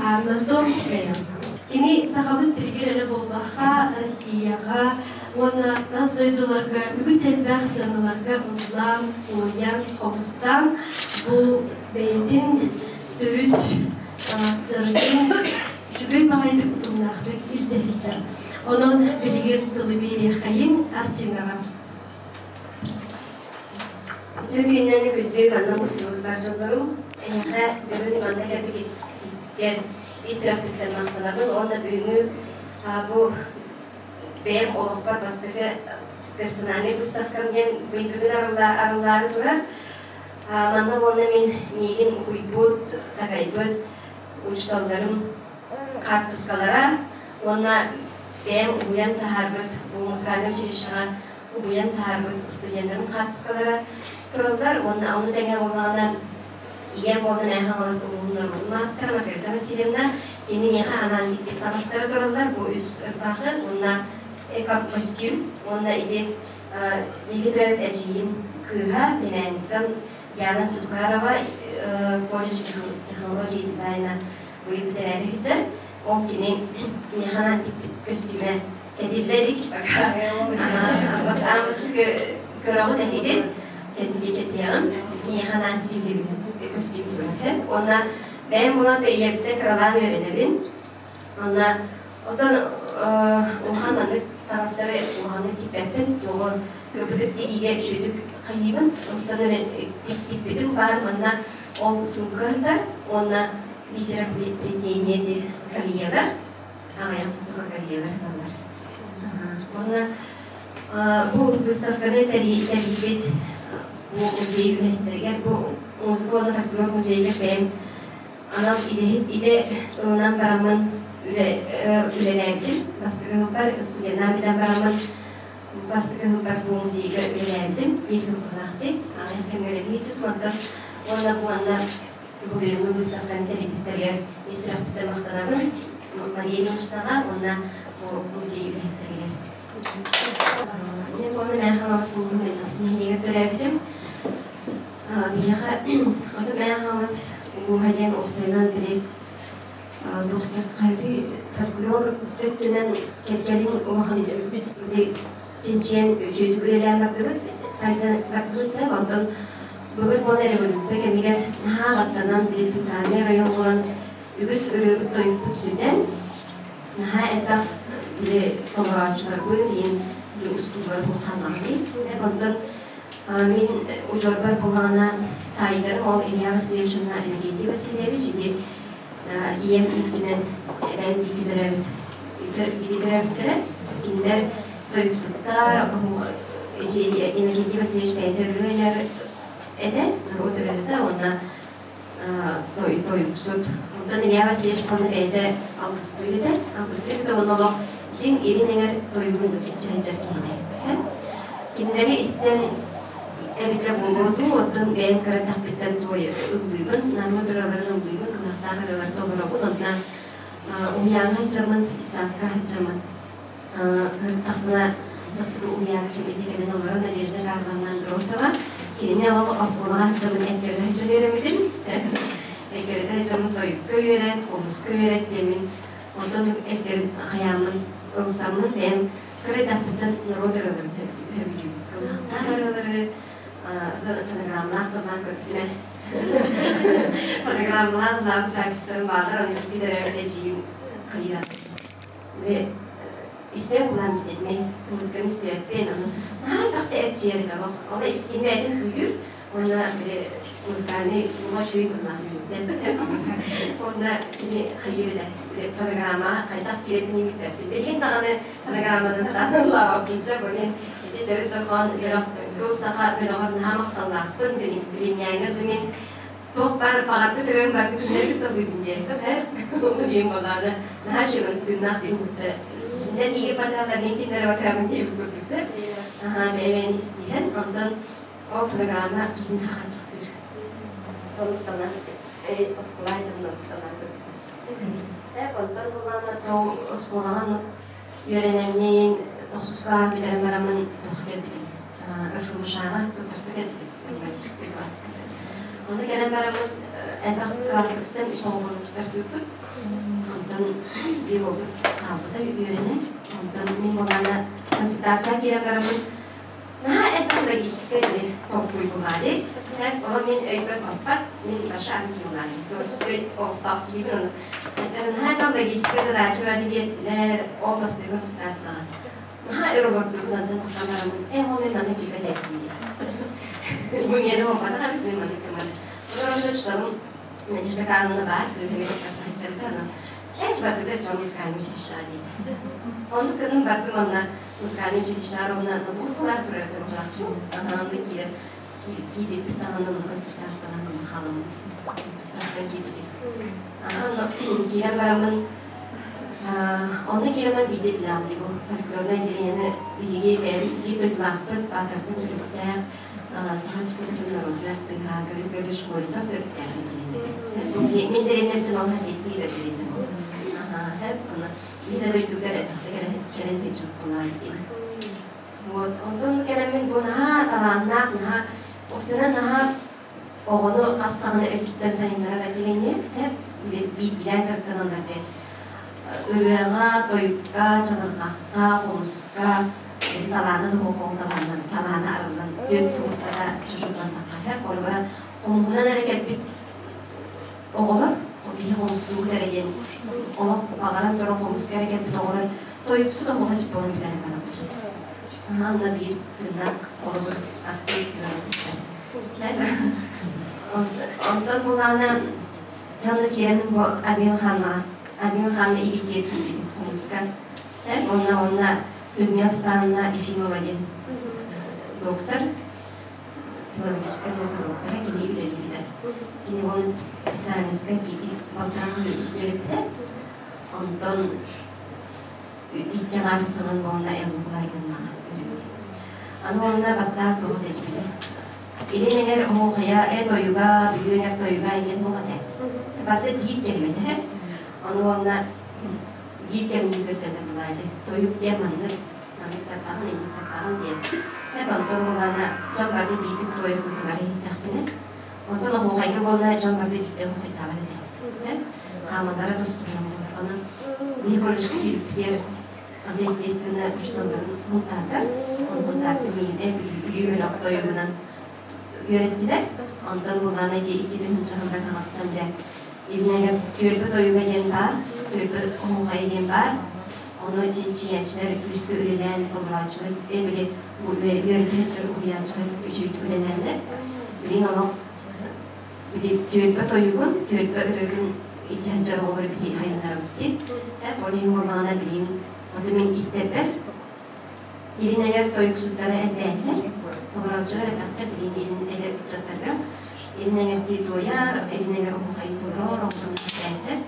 Анна Томская. Кини Сахабыт сиригэр эрэ буолбакка, Россияҕа уонна тас дойдуларга үгүс элбэх сыаналарга ыллаан, туойан, хомустаан бу бэйэтин төрүт дьарыгын үчүгэй баҕайытык утумнаахтык илдьэ сылдьар. Онон билигин тылы биэриэххэйиҥ Артинаҕа. Үтүө күнүнэн күндү манна мустубут бар дьоннорум, эһиэхэ бүгүн манна кэлбиккитигэр ис сүрэхпиттэн махтанабын уонна бүгүҥҥү бу бэйэм олохпор бастакы персональнай выставкам диэн бүгүн арыллаары турар. Манна уонна мин миигин уһуйбут, такайбыт учууталларым хаартыскалара уонна бэйэм уһуйан таһаарбыт бу музыкальнай училищеҕа уһуйан таһаарбыт студеннарым хаартыскалара тураллар уонна ону тэҥэ буоллаҕына ийэм уонна мээхэ Хаҥалас улууһун норуотун маастара Маргарита Васильевна кини миэхэ анаан тикпит таҥастара тураллар бу үс ырбаахы уонна эко-костюм уонна ити бииргэ төрөөбүт эдьиийим кыыһа племянницам Яна Цуткарова колледж технологии дизайна быйыл бүтэрээри сылдьар. Ол кини миэхэ анаан тикпит көстүүмэ кэтиллэ илик. Бастаан бастакы көрөҕүт эһиги кэнники кэтиэҕим. Миэхэ анаан тигиллибит көстүүм турар. Уонна бэйэм буолан ийэбиттэн кыралаан үөрэнэбин. Онно отон улахан маннык таҥастары улаханнык тикпэппин, туоҕу кыбытык тигиигэ үчүгэйдик хайыыбын, ылсан өрө тикпитим баар манна ол суумка ыһытар уонна бисероплетение ди кольелар, аҕыйах штука кольелар ыһаллар. Уонна бу выставканы тэрийбит бу музей үлэһиттэригэр, бу музыка уонна фольклор музейыгар бэйэм анал идэһит идэ ылынан бараммын үлэлээбитим. Бастакы сылбар студеннаан бүтэн бараммын бастакы сылбар бу музейга үлэлээбитим. Биир сыллаахтыы аҕыйах кэмҥэ үлэлиир онтон уонна бу манна бу бүгүҥҥү выставканы тэрийбиттэригэр ис сүрэхпиттэн махтанабын Мария Ильиничнаҕа уонна бу музей үлэһиттэригэр. Мин уонна Мэҥэ Хаҥалас улууһун Мэлдьэхси нэһилиэгэр төрөөбүтүм. Биһиэхэ ото Мэҥэ Хаҥалас улууһа диэн уопсайынан били туох диэххэ фольклор өттүнэн кэлин улахан били чинчийэн үчүгэйдик үлэлээн бардыбыт, сайдан бардыбыт сөп. Онтон былыр буолан революция кэмигэр наһаа баттанан били центральный район буолан үгүс ырыабыт тойукпут сүтэн наһаа элбэх били толорооччуларбыт иин били устуулар хааллаҕый. Онтон Мин удьуорбар буоллаҕына таайдарым ол Илья Васильевич уонна Иннокентий Васильевич ити ийэм өттүнэн эбээм бииргэ төрөөбүт бииргэ төрөөбүттэрэ. Кинилэр тойуксуттар, ити Иннокентий Васильевич бэйэтэ ырыа айар этэ, норуот ырыаһыта уонна тойуксут. Онтон Илья Васильевич уонна бэйэтэ алгыстыыр этэ. Алгыстыыр этэ уонна олох дьиҥ илин эҥэр тойугун илдьэ сылдьар киһитэ. Кинилэри истэн эбитэ буолуо дуу, оттон бэйэм кыра эрдэхпиттэн туой ыллыыбын, норуот ырыаларын ыллыыбын, кылыһахтаах ырыалары толоробун. Онно уһуйааҥҥа сылдьаммын, детсадка сылдьаммын ыһыктахпына бастакы уһуйааччым ити кэлэн олорор Надежда Павловна Андросова. Кинини олох оскуолаҕа сылдьаммын эккирэтэ сылдьан үөрэммитим. Эккирэтэ сылдьаммын тойукка үөрэт, хомуска үөрэт диэммин, онтон эккирин хайааммын ылсаммын бэйэм кыра эрдэхпиттэн норуот ырыаларын сөбүлүүбүн. Кылыһахтаах ырыалары фонограммалаах тыллаан көрбүтүм ээ. Фонограммалаах ыллаабыт записьтарым бааллар, ону биир төрөөбүт эдьиийим хайыыра. Истэр булан этимэй, музыканы истибэппин, ону наһаа элбэхтэ эрчийэр этэ олох. Ол искин бэйэтин күүрүүр, уонна били музыкальный слуха үчүгэй быһыылаах миигиттэн. Уонна кини хайыыр этэ, били фонограмма хайдах киирэрбин билбэппин. Билигин даҕаны фонограмманы сатаан ыллаабаппын сөп, ол иһин ити төрүт дорҕоон бөлөх кыл саха бөлөҕөр наһаа махталлаахпын, билиҥҥээҥҥэ дылы мин туох баар баҕарбыт ырыам барбыт кинилэри кытта ыллыыбын дьиэттим эр диэн буоллаҕына наһаа үчүгэй тыыннаах киһи кытта кинилэр миигин батыһаллар мин кинилэри батыһабын диэбит курдук сөп аһаа бэйэ-бэйэни истиһэн онтон ол фонограмма киһини хаханчахтыыр оннуктанан оскуола дьонноруттанан көрбүтүм онтон буоллаҕына ол оскуолаҕа үөрэнэммин тохсус кылааһы бүтэрэн бараммын туохха кэлбитим РФМШ-ҕа туттарса кэлбитим математическай класска. Онно кэлэн бараммын элбэх класспытыттан үс оҕо буолан туттарсыбыппыт. Онтон биир уолбут хаалбыта үөрэнэ. Онтон мин буоллаҕына консультация киирэн бараммын наһаа элбэх логическай били толкуй булаады. Ол мин өйбөр баппат, мин баша буолаады. Творческой олохтоох киһибин ону. Наһаа элбэх логическай задача бааны биэрдилэр, ол бастакы консультацияҕа. Наһаа өр олордубут, онтон тахсан бараммын, ээ, ол мин манна киирбэт эбиппин диэн. Бу миэнэ буолбатах эбит, мин маннык гыммат. Олор онно учууталым Надежда Карловна баар, кыыһым тахсааччыта, Эч барбыта дьон музыкальный училищеҕа дии. Оннук гынан бардым онно музыкальный училищеҕа ровно набор турар Аһаанды киирэн киирбиппит даҕаны онно консультациялаан онно хаалам тахсан киирбитим. Онно киирэн бараммын онно киирэммин биирдэ билэҕим дии бу фольклорнай отделениены биһиги бэйэбит биир дойдулаахпыт Баатартан төрүттээх Саха Республикатын норуотун артыыһа Григорий Школьцев төрүттээх отделение. Мин дэриэбинэбитин ол хасиэттии да дэриэбинэ буолар. Биир да дойдугар элбэхтик кэлэн тылдьыппылаан диэн. Вот, онтон кэлэммин бу наһаа талааннаах, наһаа опсынан наһаа оҕону хас даҕаны өттүттэн сайыннарар отделение, биирдиилээн дьарыктаналлар диэн. Ырыаҕа, тойукка, чабырҕахха, хомуска талаана духуохол талаанан талаана арыллан түөрт сыл устата чочуллан тахха. Холобура, хомуһунан эрэ кэлбит оҕолор биһи хомустуубут эрэ диэн олох баҕаран туран хомуска эрэ кэлбит оҕолор тойуксут оҕолор чыппалан бүтэрэн бараллар. Онно биир тыыннаах холобур Артур Семенович. Онтон булаана дьонно киирэммин бу Абим Ханнаҕа Абим Ханна илиитигэр киирбитим хомуска. Онно онно Людмила Степановна Ефимова диэн доктор филологическай наука доктора кини үлэлиибитэ. Кини уонна специальностка балтараа үөрэппитэ. Онтон икки аҥаар сылын буолла Эллукулайганнаҕа үөрэппитим. Аны уонна бастаан туох тэдьибитэ. Илин эҥэр оһуохайа, э тойуга, Бүлүү эҥэр тойуга иҥэн буох этэ. Барыта биир кэлимэтэ. Ону уонна биир кэмҥэ көрдөнө булаачы. Тойук диэн маннык маннык таттаҕын, инник таттаҕын диэн. Эп онтон буоллаҕына дьон бары биирдик туойар курдугар иһиттэхпинэ, онтон оһуохайга буолла дьон бары биирдэ оһуохайдаабат этэ. Хаамалара тус-туһунан буолар. Онон биһи колледжка киирбиппитигэр аны естественно учууталларым хунтаардар. Хунтаарды миинэ Бүлүү бөлөх тойугунан үөрэттилэр. Онтон буоллаҕына ити икки тыһыынча сылга таҥаттан дьэ Илинэгэр түөлбэ тойуга диэн баар, түөлбэ оһуохайа диэн баар. Ону чинчийээччилэр күүскэ үлэлээн толорооччулар били үөрэтээччилэр, уһуйааччылар үчүгэйдик үлэлээннэр билигин олох били түөлбэ тойугун, түөлбэ ырыатын илдьэ сылдьар оҕолору биһиги хайыннарабыт диэн. Ол иһин буоллаҕына билигин оту мин истэрбэр Илин эҥэр тойуксуттара элбээтилэр. Толорооччулар элбэхтэр билигин илин эдэр ыччаттарга. Илин эҥэрдии туойар, илин эҥэр оһуохайын толорор, онтон элбээтилэр.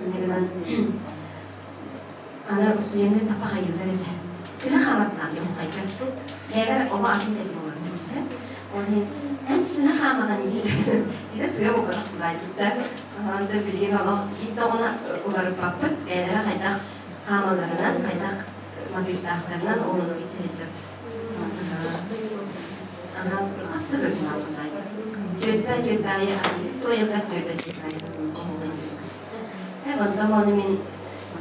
Инньэ гынан аны устудьуоннар тапа хайыылар этэ. Сыһа хаамар былаан оһуохайга. Бэйэбэр оло атын тэтим олорор этэ. Ол иһин эн сыһа хаамаҕын диир. Дьиҥэ сыа буолбатах былаан Онтон билигин олох биир да оҕону уларыппаппыт. Бэйэлэрэ хайдах хаамалларынан, хайдах матыыптаахтарынан ол ону илдьэ Хас да көрүҥ албыннаай. Түөртэ түөрт аайы туойаллар түөртэ түөрт аайы Онтон оны мин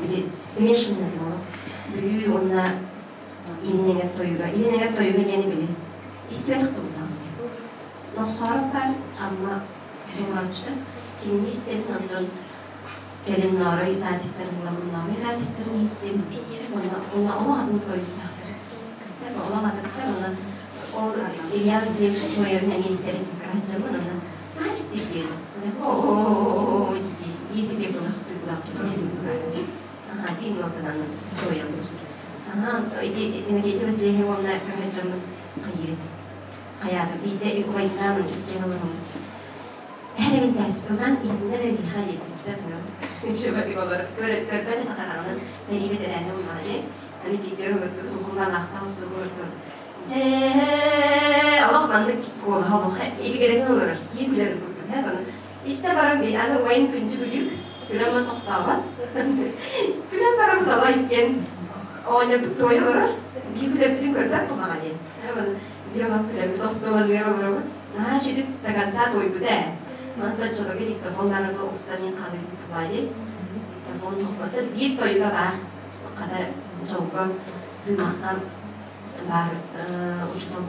били смешанно диэн олох Бүлүү уонна Илин эҥэр тойуга. Илин эҥэр тойуга диэни били истибэтэх туллаҕым диэн. Нохсоороп бар Амма толорооччута. Кинини истэбин онтон Кэлин Ноорой записьтарын буламмын Ноорой записьтарын иһиттим. Уонна уонна олох атын тойдутаахтар. Олох атыттар уонна ол Илья Васильевич туойарын эмиэ истэр этим кыраһаччаммын уонна наачык диэн оо дии биир биир былахтыы былахтыы тугар аха биир нотанан туойаллар аха ити Иннокентий Васильевич уонна кыраһаччаммын хайыыр этим хайаатым биирдэ убайдаамын иккиэн олороммут Эрэгинтэс ылан иһиннэр эриэхэ диэтибит Көрбөт этэ хараҕынан тэриибит эрээни буллаҕа дии. Аны биирдэр олордубут улахан баалаахтаах устуга олордубут. Дьэ, олох маннык куолаһа олох ибигирэтэн олорор. Кии күлэр курдук һэ аны истэ баран би аны убайым күндү күлүүк күлэн ман тохтообот. Күлэн баран тоҕо иккиэн оонньорбут туойа олорор. Биир күлэрбитин көрбөт буллаҕа дии. Биир олох күлэммит остуоланыгар олоробут. Наһаа үчүгэй до конца туойбута ээ. Мантан чологе диктофон барыга устан иһин ханыытын тулаайы. Оттон биир тойуга баар, хата дьолго сыымахха баар учуутал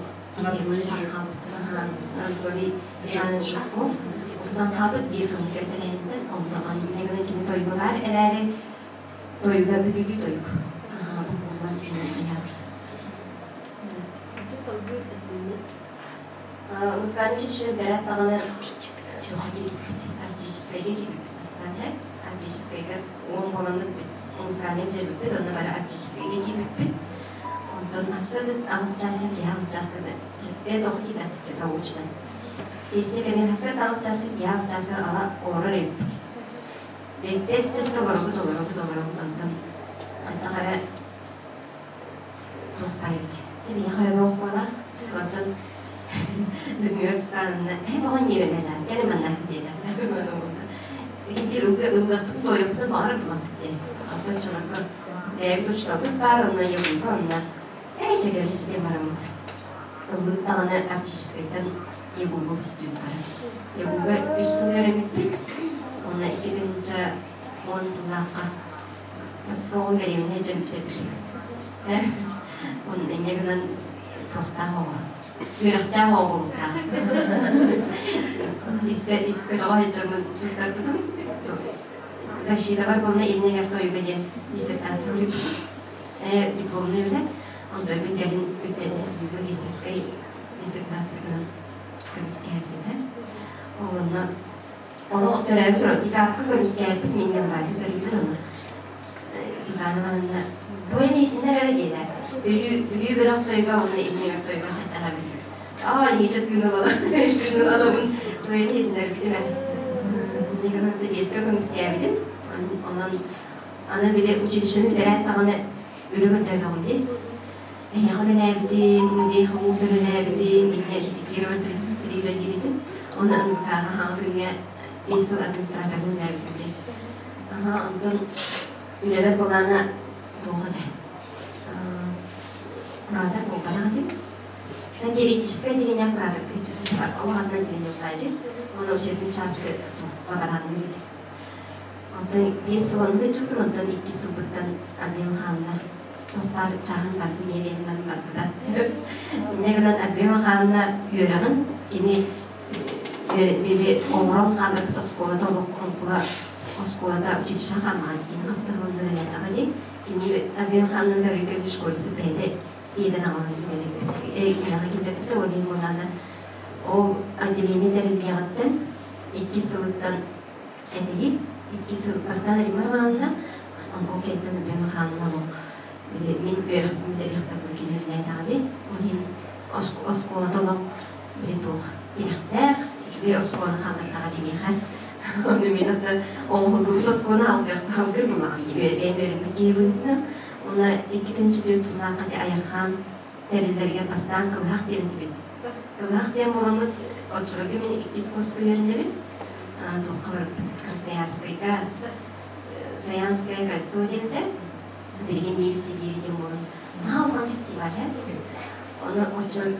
устан хаалбыт Анатолий Иванович Жирков устан хаалбыт биир ханнык тэрээһинтэн онно инньэ гынан кини тойуга баар эрээри тойуга бүлүүлүү тойук бу буоллар кини айаабыт. Музыкальный училище бүтэрээт даҕаны туохха киирбиппит, артистическайга киирбиппит бастаан иһэ. Артистическайга уон буоламмыт музыкальнай бүтэрбиппит, онно бары артистическайга киирбиппит. Онтон ассыады аҕыс чааска киһи аҕыс чааска да тоҕо киирбэппит заочно. Сессия кэмигэр ассыад аҕыс чааска киһи аҕыс чааска ала олорор эбиппит. Лекция сессиясыта олоробут, олоробут, олоробут, онтон хайдах эрэ туох баайбыт. Ти миэхэ өбө буолаах. Онтон Людмила Степановна, «Ээ, тоҕо инньэ үөрэнэ кэлин манна» диэтэ. Биир ыллыахпытын туойуохпутун баҕарар булаппыт диэн. Оттон чолорго бэйэбит учууталбыт баар, онно Ягунка онно «Ээ, чэкэбис» диэн бараммыт. Ыллыбыт даҕаны артистическайтан Ягунга көстүүт баар. Ягунга үс сыл үөрэммиппит. Уонна 2010 сыллаахха Москваҕа бэриэмэнэ дьэмтэрбит. Онно инньэ гынан туохтаах оҕо, үөрэхтээх оҕо буолуохтаах. Испэ испэтэҕэ сылдьаммын туттарбытым. Защитабар буолна илин эҥэр тойуга диэн диссертация суруйбутум. Дипломнай үлэ. Онтон мин кэлин магистерскай диссертация гынан көмүскээбитим. Ол онно Олох төрөөбүт Родникапка көмүскээбиппит мин январьга төрүүбүн ону Светлана Ивановна туойан иһитиннэр эрэ диэтэ. Бүлүү Бүлүү бөлөх тойуга уонна иннигэр тойуга хайдах эбитий? Аа, ниче тыыналабын туойан иһитиннэрбитим ээ. Иннигэр биэскэ көмүскээбитим. Онон аны били училищены бүтэрээт даҕаны үлэ көрдөөтөҕүм дии. Эһиэхэ үлэлээбитим, музей хомуус үлэлээбитим, инньэ Кирова 33 үлэлиир этим. Уонна НВК-ҕа хаҥа күҥҥэ биэс сыл администраторын үлэлээбитим дии. Аха, онтон үлэбэр былаана туох этэ? Куратор буолбатах этим. На теоретическое отделение куратор олох атын отделение буолааччы. Уонна учебный чааска лаборанныыр этим. Онтон биэс сыл оннук ыччаттым, онтон икки сылбыттан Андрей Михайловна туох баар чааһын барытын биэриэн барбыта. Инньэ гынан Андрей Михайловна үөрэҕин кини били оҥорон хаалларбыт оскуолата олох оҥкула оскуолата училище хааллаҕа кини хас да сылын үлэлээтэҕэ дии. Кини Андрей Михайловна Гаврилович школица бэйэтэ сиэтэн аҕалан үөрэҕи киллэрбитэ ол иһин буоллаҕына ол отделение тэриллиэҕиттэн иккис сылыттан Этиги икки сыл бастаан Римма Романовна, ол кэнниттэн Ульяна Михайловна олох били мин үөрэхпин бүтэриэхпэр дылы кини үлэлээтэҕэ дии. Ол иһин оскуолата олох били туох тирэхтээх, үчүгэй оскуоланы хааллартаҕа дии миэхэ. Ону мин ата оҥоһуллубут оскуоланы алгыахтаах буллаҕым дии бэйэм үөрэммит киһи быһыытынан. Уонна 2-4 сыллаахха ити Айархаан тэриллэригэр бастаан кылыһах диэн этибит. Кылыһах диэн буоламмыт оччолорго мин иккис курска үөрэнэбин. Туохха барбыт Красноярскайга Саянское кольцо диэн этэ. Билигин Мир Сибири диэн буолан наһаа улахан фестиваль ээ. Ону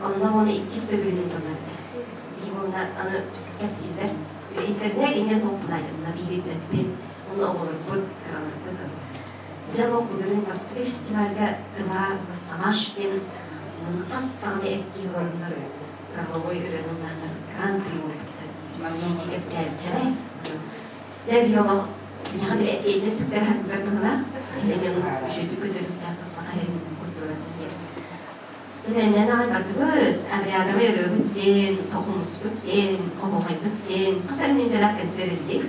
онно буолна иккис төгүлүн ыытылларда. Биһи буолна аны кэпсииллэр. Интернет иҥэн туох булаайдым, биһи билбэппит, уонна оҕолорбут, кыраларбыт Дьэ олох былырыын бастакы фестивальга Тыва Алаш диэн хас даҕаны эркии олороннор горловой ырыаны ыллааннар гран-при буолбуттар кэпсээбиттэрэ. Дьэ биһи олох биһиэхэ били эппиэтинэс сүктэр хатыллар быһыылаах. Эһэми ону үчүгэйдик көрдөрүөхтээх саха сирин культуратын диэн. Түбэннэн аҕай бардыбыт, обрядовай ырыабыт диэн, тохумуспут диэн, оһуохайбыт диэн, хас эрэ мүнүүтэлээх концерт этик.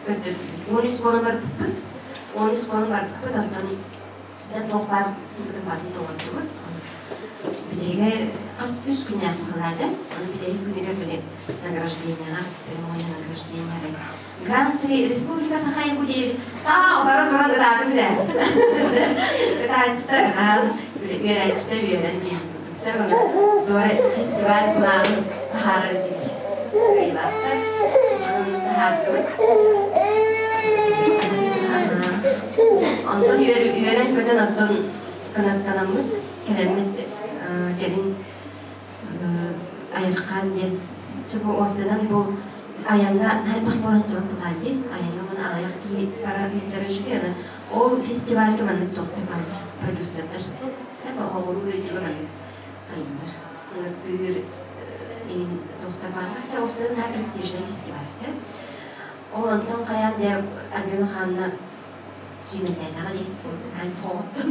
Көрдөрдүбүт. 13 буолан барбыппыт. 13 буолан барбыппыт, онтон туох баар барын толордубут. Бүтэһигэр хас үс күннээх быһыылаата. Аны бүтэһик күнүгэр били награждениеҕа, церемония награждения Гран-при Республика Саха Якутии таа бары туран ытаатым да. Ытааччыта ытаан, үөрээччитэ үөрэн диэн курдук. Туора фестиваль планын таһаарар этибит. Кыайыылаахтар. Таһаардыбыт. Онтон үөрэн-көтөн оттон кынаттанаммыт, кэлэммит кэлин Айырхаан диэн чобу уопсайынан бу айаҥҥа хайдах буолан дьон булаан диэн айаҥҥа Онтон аҕыйах киһи бара сылдьара үчүгэй. Аны ол фестивальга маннык туохтар бааллар, продюсердар. Оҕолуу дойдуга маннык хайыылар. Ыҥыртыыр иҥин туохтар бааллар. Чэ, уопсайынан наһаа престижнай фестиваль. Ол онтон хайаан дэ Альбина Михайловна сүүмэрдээтэҕэ дии. Наһаа тоҕоттон.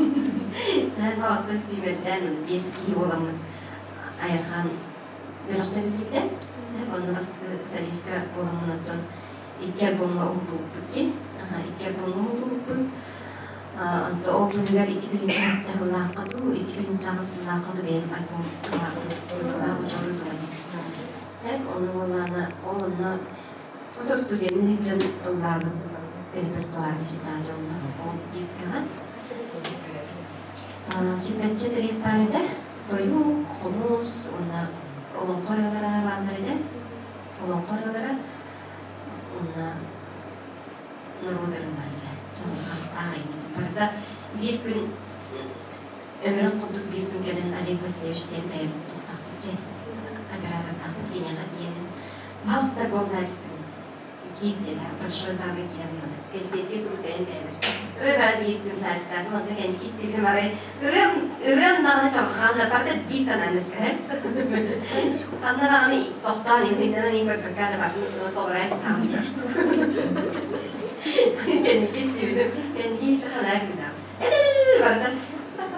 Наһаа тоҕоттон сүүмэрдээн биэс киһи буоламмыт Айархан бөлөхтөр илдьибитэ. Онно бастакы солистка буоламмын оттон икки альбомҥа уһуллубуппут дии. Икки альбомҥа уһуллубуппут. Онто ол быыһыгар 2006 сыллаахха дуу, 2008 сыллаахха дуу бэйэм альбом таһаарбытым. Учуору тула дии. Ону буоллаҕына, ол онно ото студенныы сылдьан ыллаабыт репертуар ситаа дьонно ол дискаҕа. Сүүрбэччэ трек баар этэ. Тойук, хомус уонна олоҥхо ырыалара бааллар этэ. Олоҥхо ырыалара уонна норуот ырыалара дьэ чабырҕахтаах айымньы. Барыта биир күн өмүрэх курдук биир күн кэлэн Олег Васильевич диэн бэйэбит туохтаахпыт дьэ оператордаахпыт киниэхэ тиийэммин пожалуйста гонзапись киирдэ большой залга киирэн кэнсиэртиир курдук бэйэм бэйэбэр ырыа биир күн записаатым онто кэнники истибитим арай ырыам ырыам даҕаны чабырҕаан да барыта биир тональность ханна даҕаны тохтоон иһиннэнэн иһин көрбөккө да бардым толору сытаам кэнники истибитим кэнники ханаа кыыдаам барыта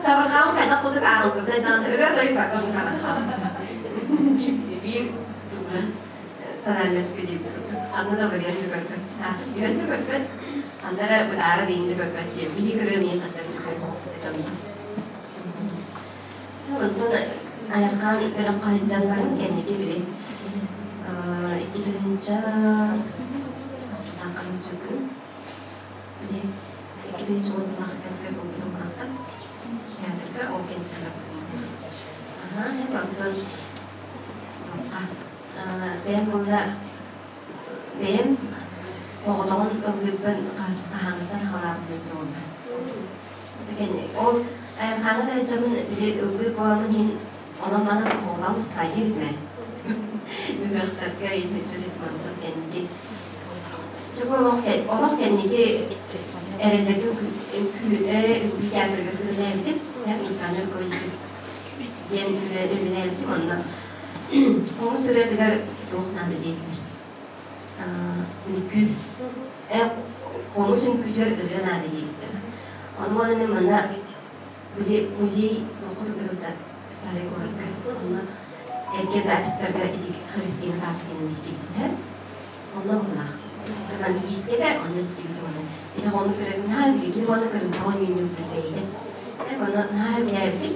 чабырҕаам хайдах курдук ааҕылбыта даҕаны ырыа тойук барыта бу хаалбыт биир тугунан тональность диэбит ханна да вариант да көрбөт үөн да көрбөт ханна эрэ бытаара диин да көрбөт диэн биһи кырыам иин хаттар билбэт дьонно онтон Айархаан бөлөххө сылдьан баран кэнники били 2000 сыллаахха сылдьыбытын били 2010 сыллаахха концерт буолбутун булахтан театрга ол кэнниттэн барбытым онтон туохха Бэйэм буолла бэйэм оҕотоҕун ыллыырбын хаһааҥҥыттан халаасым буолла. Ол айылҕаҥҥа да сылдьабын били ыллыыр буоламмын иһин онон-манан оҕолоом устаайдыыр этим ээ. Үһүөхтэргэ сылдьар этим онтон кэнники. Чэ бу олох кэнники эрэллэргэ үҥкүү театрыгар үлэлээбитим. Музыкальный руководитель диэн үлэлээбитим онно Хомус ырыатыгар туох наада диэтилэр? Үҥкүү. Хомус үҥкүүтүгэр ырыа наада диэбиттэр. Ону уонна мин манна били музей туохха турбутум да старый городка. Онно эргэ записьтарга ити Христина Таскинаны истибитим һэ. Онно быһылаах. Туран иискэ да онно истибитим онно. Ити хомус ырыатын наһаа билигин уонна кырынтаҕа үүнньүллэр бэйэтэ. Ону наһаа сөбүлээбитим.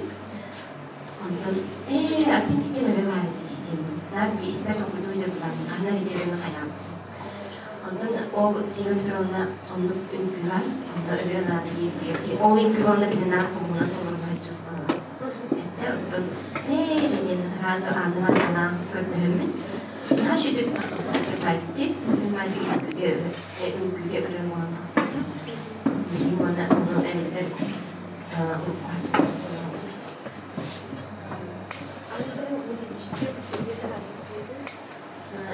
Онтон ээ, опять-таки ырыа баар этэ дии Наар испэр толкуйдуу дьарыктаабын, хаһан эрэ диэри хайаабыппын. Онтон ол Зина Петровна оннук үҥкүү бар, онно ырыа наада диэбитигэр, ол үҥкүү онно били наар хомунан толоруллар эттэ. Оттон ээ дьэ диэн разу Анна Ивановна көрдөһөммүн, наһаа үчүгэй баайбыт үҥкүүгэ үҥкүүгэ ырыа буолан тахсыбыта. Билигин уонна ону эрэллэр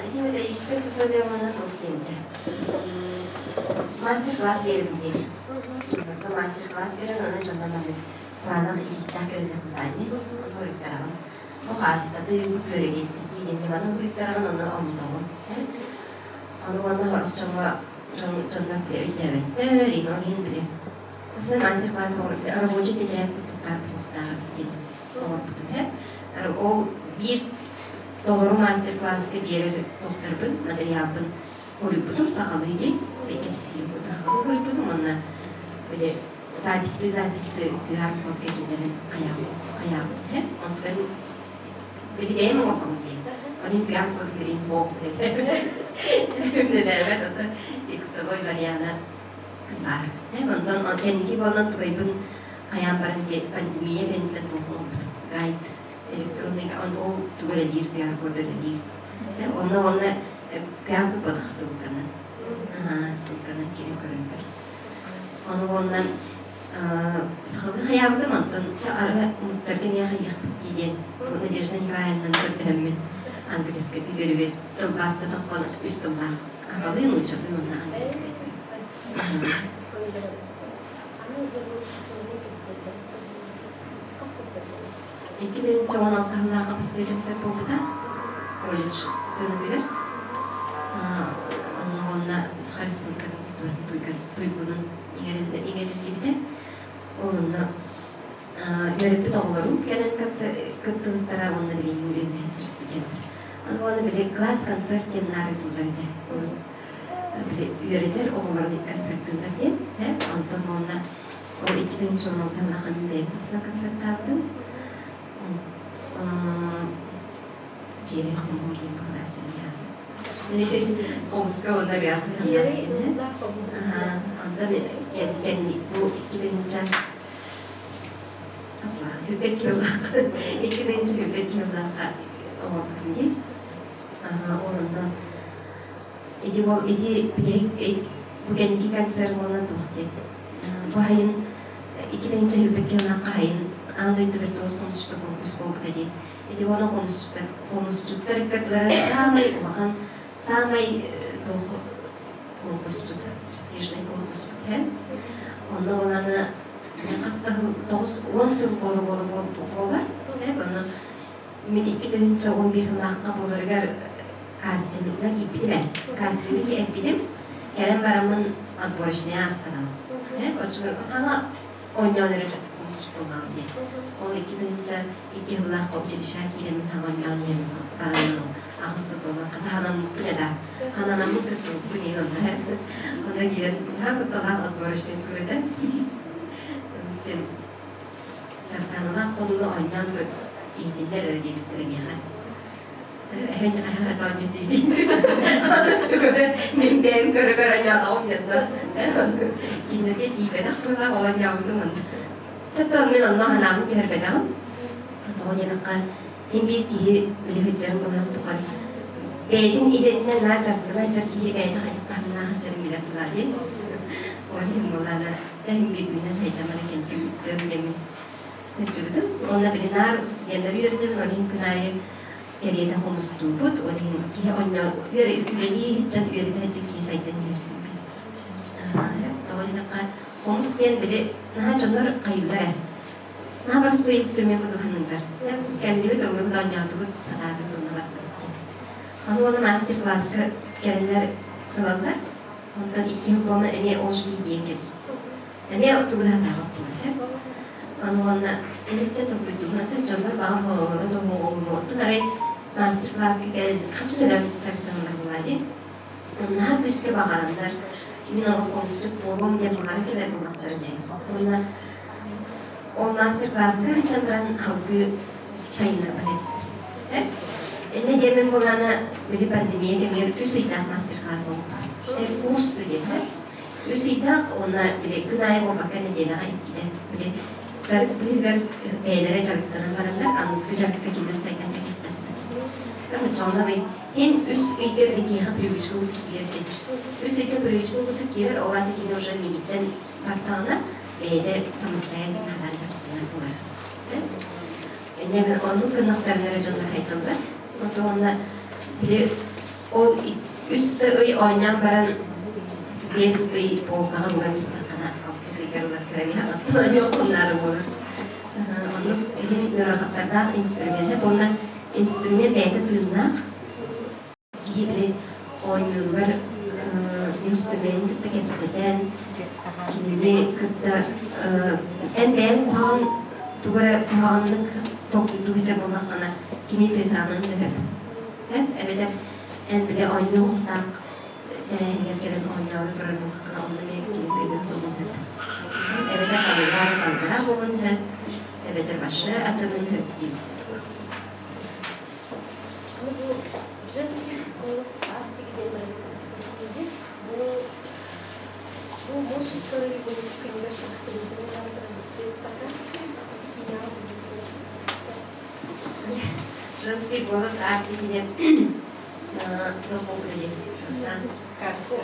Ити методическое пособие уонна туох диэнтэ. Мастер-класс биэрэбин диэн. Мастер-класс биэрэн, онон дьонно маннык кураанах илиистээх кэлэллэр булаани, хоруйтараҕын. Бу хаастаты, бу күөрэгиттити диэн ньыманы хоруйтараҕын, онно оонньотоҕун. Ону уонна сорох дьоҥҥо дьоннор бile өйдөөбөттөр, иин ол иһин бile Осунан мастер-класс рабочий тетрадь курдуктаах буолуохтаах эбит диэн оҥорбутум һэ. Ол биир толору мастер-класска биэрэр туохтарбын, материалбын хоруйбутум сахалыы дии, кэпсиирбут сахалыы хоруйбутум уонна били записьты записьты QR кодка киллэрэн хайаабытым һэ. Онтон били бэйэм оҥордум дии. Онон QR код билин бог үлэлээбэт оттон текстовой вариана баар. Онтон кэнники буолан тугайбын хайаан баран пандемия кэнниттэн туох гайд электронный ол тугу эрэлиир QR код эрэлиир. Онно уонна QR код батах ссылканан. Ссылканан киирэн көрөллөр. Ону уонна сахалыы хайаабытым онтон ча ары муттарга миэхэ хайыахпыт дии диэн бу Надежда Николаевнаны көрдөһөммүн английскайдыы берүбүт тылбаастатахпын үс тыллаах аҕалыы нууччалыы уонна английскайдыы. 2016 сыллаахха бастакы концерт буолбута колледж сыанатыгар. Онно уонна Саха Республикатын культуратын туйгунун иҥэриллибитэ. Ол онно үөрэппит оҕолорум кэлэн кыттыбыттара уонна билигин үөрэнээччи студенттар. Аны уонна били класс-концерт диэн наарыйтыллар этэ. Били үөрэтэр оҕолорун концертыыллар диэн. Онтон уонна ол 2016 сыллаахха мин бэйэм тахсан концертаабытым. Дьиэри хомуһум диэн быһыылаах Хомуска уонна авиация Онтон кэнник бу 2000 Аслаах хүрбэт килолаах 2000 хүрбэт килолаахха оҥорбутум дии. Ол онно ити ол ити бүтэһик бу кэнники концерт уонна туох диэн бу хайын 2000 хүрбэт килолаахха хайын аан дойду виртуоз хомусчута конкурс буолбута дии. Ити уонна хомусчуттар хомусчуттар ыккардылара саамай улахан саамай туох конкурспут престижный конкурспут һэ. Онно буоланы хас да 90 сыл буола буола буолар. Ону мин 2011 сыллаахха буоларыгар кастингга киирбитим ээ. Кастингга эппитим. Кэлэн бараммын отборочный ааспатам. Оччолорго хаҥа оонньоон эрэр хомусчут буоллаҕым дии. Ол 2002 сыллаахха училищеҕа киирэммин хаҥа оонньоон иһэн баран аҕыс сыл буолан хатаһанаммыппын эда. Хананаммыт кыттыбыппын иһин онно онно киирэн наһаа кутталаах отборочный тур этэ. Сарданалаах хонууну оонньоон иһитиннэр эрэ диэбиттэрэ миэхэ. Эһэн оонньуу диибин. Мин бэйэм көрө-көрө оонньоотоҕум диэн кинилэргэ тиийбэтэх быһыылаах ол оонньообутум Чаттан мин онно санаабын түһэрбэтэҕим. Тоҕо диэтэххэ, мин биир киһи били сылдьарым былаһын тухары бэйэтин идэтинэн наар дьарыктана сылдьар киһи бэйэтэ хайдах таһымнаах сылдьарын билэр буолар диэн. Ол иһин буолаана дьэ иһин биир үүнэн хайдамара кэнники ыыттыам диэммин сылдьыбытым. Уонна били наар студеннары үөрэтэбин, ол иһин күн аайы кэриэтэ хомустуубут. Ол иһин киһи онньоо үлэлии сылдьан үөрэтэ сылдьан киһи сайдан иһэр син биир. Тоҕо диэтэххэ, хомус диэн били наһаа дьоннор хайыыллар ээ. Наһаа боростуой инструмент курдук саныыллар. Кэллибит, ыллыбыт, оонньоотубут, сатаатыбыт уонна бардыбыт диэн. Аны уонна мастер-класска кэлэннэр ылаллар. Онтон икки сыл буолан эмиэ ол же диэн кэлэр. Эмиэ тугу да сатаабат буолар. Аны уонна эмиччэ толкуйдуугун дьоннор баҕар хололоро да буолуо. Оттон арай мастер-класска кэлэн хаччы төлөөн дьарыктаналлар буолаа дии. Наһаа күүскэ баҕараннар, мин олох хомусчут буолуом диэн баҕаран кэлэр буоллахтара дии. Уонна ол мастер-класска сылдьан баран халгыы сайыннарбат эбиттэр. Иннэ диэммин буоллаҕына, били пандемия кэмигэр үс ыйдаах мастер-класс оҥорбутум. Курс диэн үс ыйдаах уонна били күн аайы буолбакка нэдиэлэҕэ иккитэ били дьарык быыһыгар бэйэлэрэ дьарыктанан бараннар аныгыскы дьарыкка кинилэр сайдан кэлиэхтээхтэр. Оччоҕуна Эн үс ыйга киһиэхэ привычка курдук киирэр диэн. Үс ыйга привычка курдук киирэр, ол аата кини уже миигиттэн бартаҕына, бэйэтэ самостоятельно хатаан дьарыктанар буолар. Инньэ оннук гыннахтарына эрэ дьоннор хайдаллар. Ото уонна били ол үс да ый оонньоон баран 5 ый полкаҕа уран истэххинэ алтыс ыйгар ылар эмиэ оонньуоххун наада буолар. Оннук иһин ыарахаттардаах инструмент уонна инструмент бэйэтэ тыыннаах. Киһи били оонньууругар инструменин кытта кэпсэтэн, кинини кытта эн бэйэҥ куһаҕан тугу эрэ куһаҕаннык толкуйдуу сылдьар буоллаххына, кини тыытаанын төһөп. Эбэтэр эн били оонньуохтаах тэрээһингэр кэлэн оонньоору турар буоллаххына, онно эмиэ кини тыынын суоҕун сөп. Эбэтэр табыллаары талбара буолуон сөп, эбэтэр вообще аччанын сөп диир. Ну, бу женский голос Арктики диэн бырайыак Бу бу муж истории будет Женский голос Арктики диэн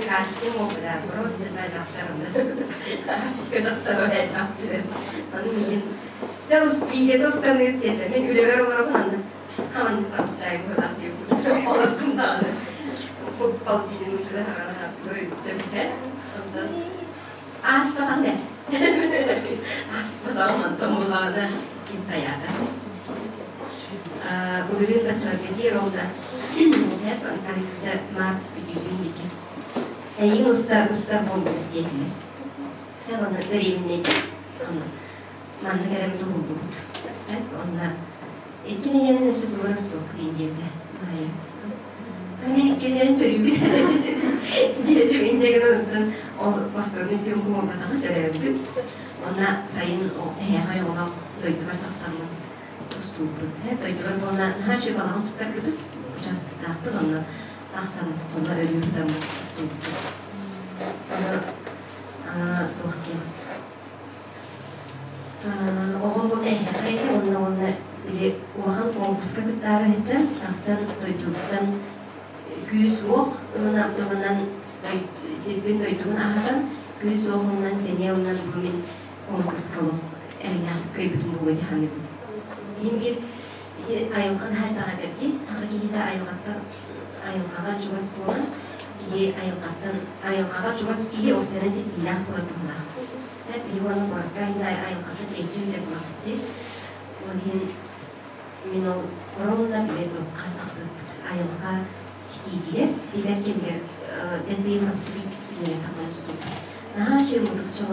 Кастинг да, просто дьахтарына. Арктика дьахтара элбэх Аны миигин дьэ видео устаныыт диэтэ. Мин үлэбэр олоробун анна. Хаман таҕыстаайым быһылаах диэбит. Олортум даҕаны. Футбол диэн учура хаҕара хааттылар өйдөм. Онтон Ааспатах ээ. Ааспатаҕым онтон булаҕына ким хайаата. Былырыын баччаларга диир ол да март бүтүүтүн диэки. Эйигин устар устар буоллубут диэтилэр. Онно беременнэйбит. Манна кэлэн туһуллубут. Онно икки нэдиэлэн өссө тугу устуохпут диэбитэ. Маайа. Мин иккилэрин төрүүбүт диэтим инньэ гынан оттон ол повторный съемка буолбатаҕа төрөөбүтүм. Уонна сайын эһээхэй оҕолоох дойдубар тахсаммын устуубут. Дойдубар буолна наһаа үчүгэй балаҕан туттарбытым. Участоктаахпын онно тахсаммыт хоно өрүү сытаммыт устуубут. Ону туох диэн Оҕом ол эһиэхэ этэ уонна уонна били улахан конкурска кыттаары сылдьан тахсан дойдубуттан күүс-уох ылынан ылынан сирбин дойдубун аһатан күүс-уох ылынан сэниэ ылынан бу мин конкурска олох эрэллээхтик кыайбытым буолуо дии саныыбын. Иһин биир ити айылҕа наһаа элбэх этэр дии. Саха киһитэ айылҕаттан айылҕаҕа чугас буолан киһи айылҕаттан айылҕаҕа чугас киһи ол сэнэн ситиһиилээх буолар туһалаах. Иваны куоракка иһин айылҕата тэйиччи дьарыктаммыт дии. Ол иһин мин ол ровно били туохха тахсыбыт айылҕа ситиитигэр, ситэр кэмигэр бэс ыйын бастакы иккис күнүгэр тахсан устубут. Наһаа үчүгэй мутукча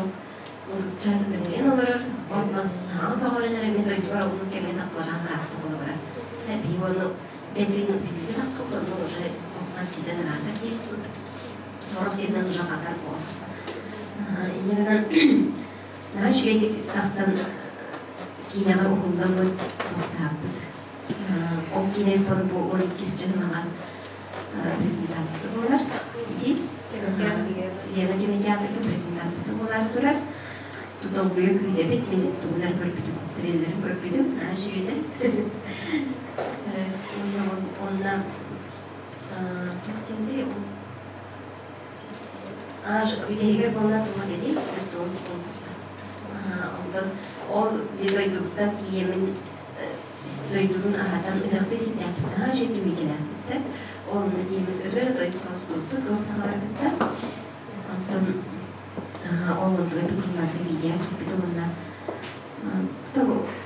мутукча тэтимнээн олорор, от-мас наһаа көҕөрөн эрэ мин дойдубар ол кэмҥэ тахпатаҕым ыраатта буола Биһиги ону бэс ыйын бүтүүтэ таххыбыт, онно уже от-мас ситэн ыраатар диэбит. Сорох иһинэн уже хатар буол. Инньэ гынан наһаа үчүгэйдик тахсан киинэҕэ уһулламмыт туохтаахпыт. Ол киинэ бу 12 дьыһынаҕа презентация буолар. Ити Лена кинотеатрга презентация буолаары турар. Долгуйа күүтэбит, мин тугунар көрбүтүм, трейлерин көрбүтүм, наһаа үчүгэй Онно туох диэн ол Бүтэһигэр буолла туох этий? Виртуоз конкурса. Онтон ол дойдубуттан тиийэммин дойдубун аһатан ыһыахтыы сирдээхпит наһаа үчүгэй түмүлгэлээхпит сөп. Ол онно тиийэммит ырыа дойду хостууппут ыал сахалары кытта. Онтон ол онтугай билигин барыта видео киирбитэ уонна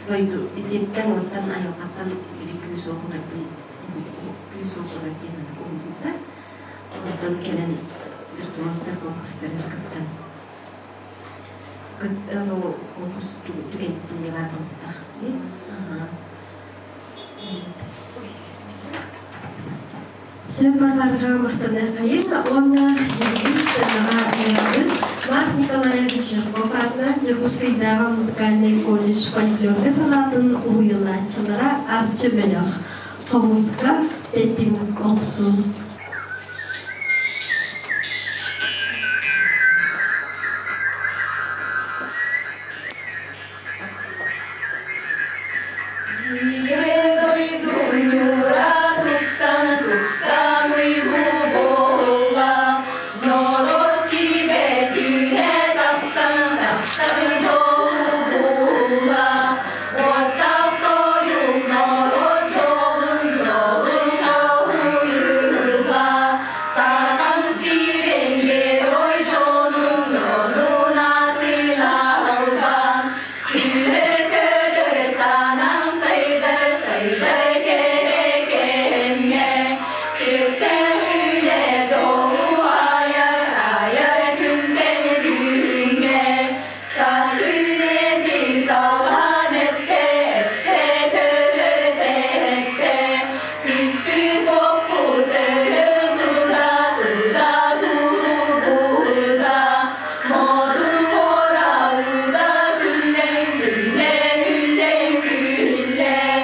дойду сиртэн уоттан айылҕаттан били күүс уох ыларбын күүс уох ылар диэн уһуллубуттар. Онтон кэлэн виртуоздар конкурстарыгар кыттан ол конкурс түгэниттэн эмиэ баар буолуохтаах дии. Сөп Варвараҕа махтаныаххайыҥ уонна билигин сценаҕа ыҥырабыт Марк Николаевич Жирков аатынан Дьокуускайдааҕы музыкальнай колледж фольклорга салаатын уһуйулааччылара Арчы бөлөх Хомуска тэтим охсуу. Ийэ дойдум ньуура тупсан тупсан уйгу буолла, норуот киимэ түүнэ тахсан тахсан дьолу булла. Уоттаах тойук норуот дьолун дьолун ауйулла, Сатан сирин герой дьонун дьонун атын албан, Сүүрэ-көтөр санаам сайдар, сайдар кэрэ кэмҥэ, Чистээх үлэ дьолу айар, айар күнтэн күҥҥэ. Саас үлэтин салаан эттэ, эттэ төлөтө-эттэ, Күспүт-уоппут өрө тута, тута туругурда. Модун куорабыта күллэн, күллэн, үллэн, күллэн,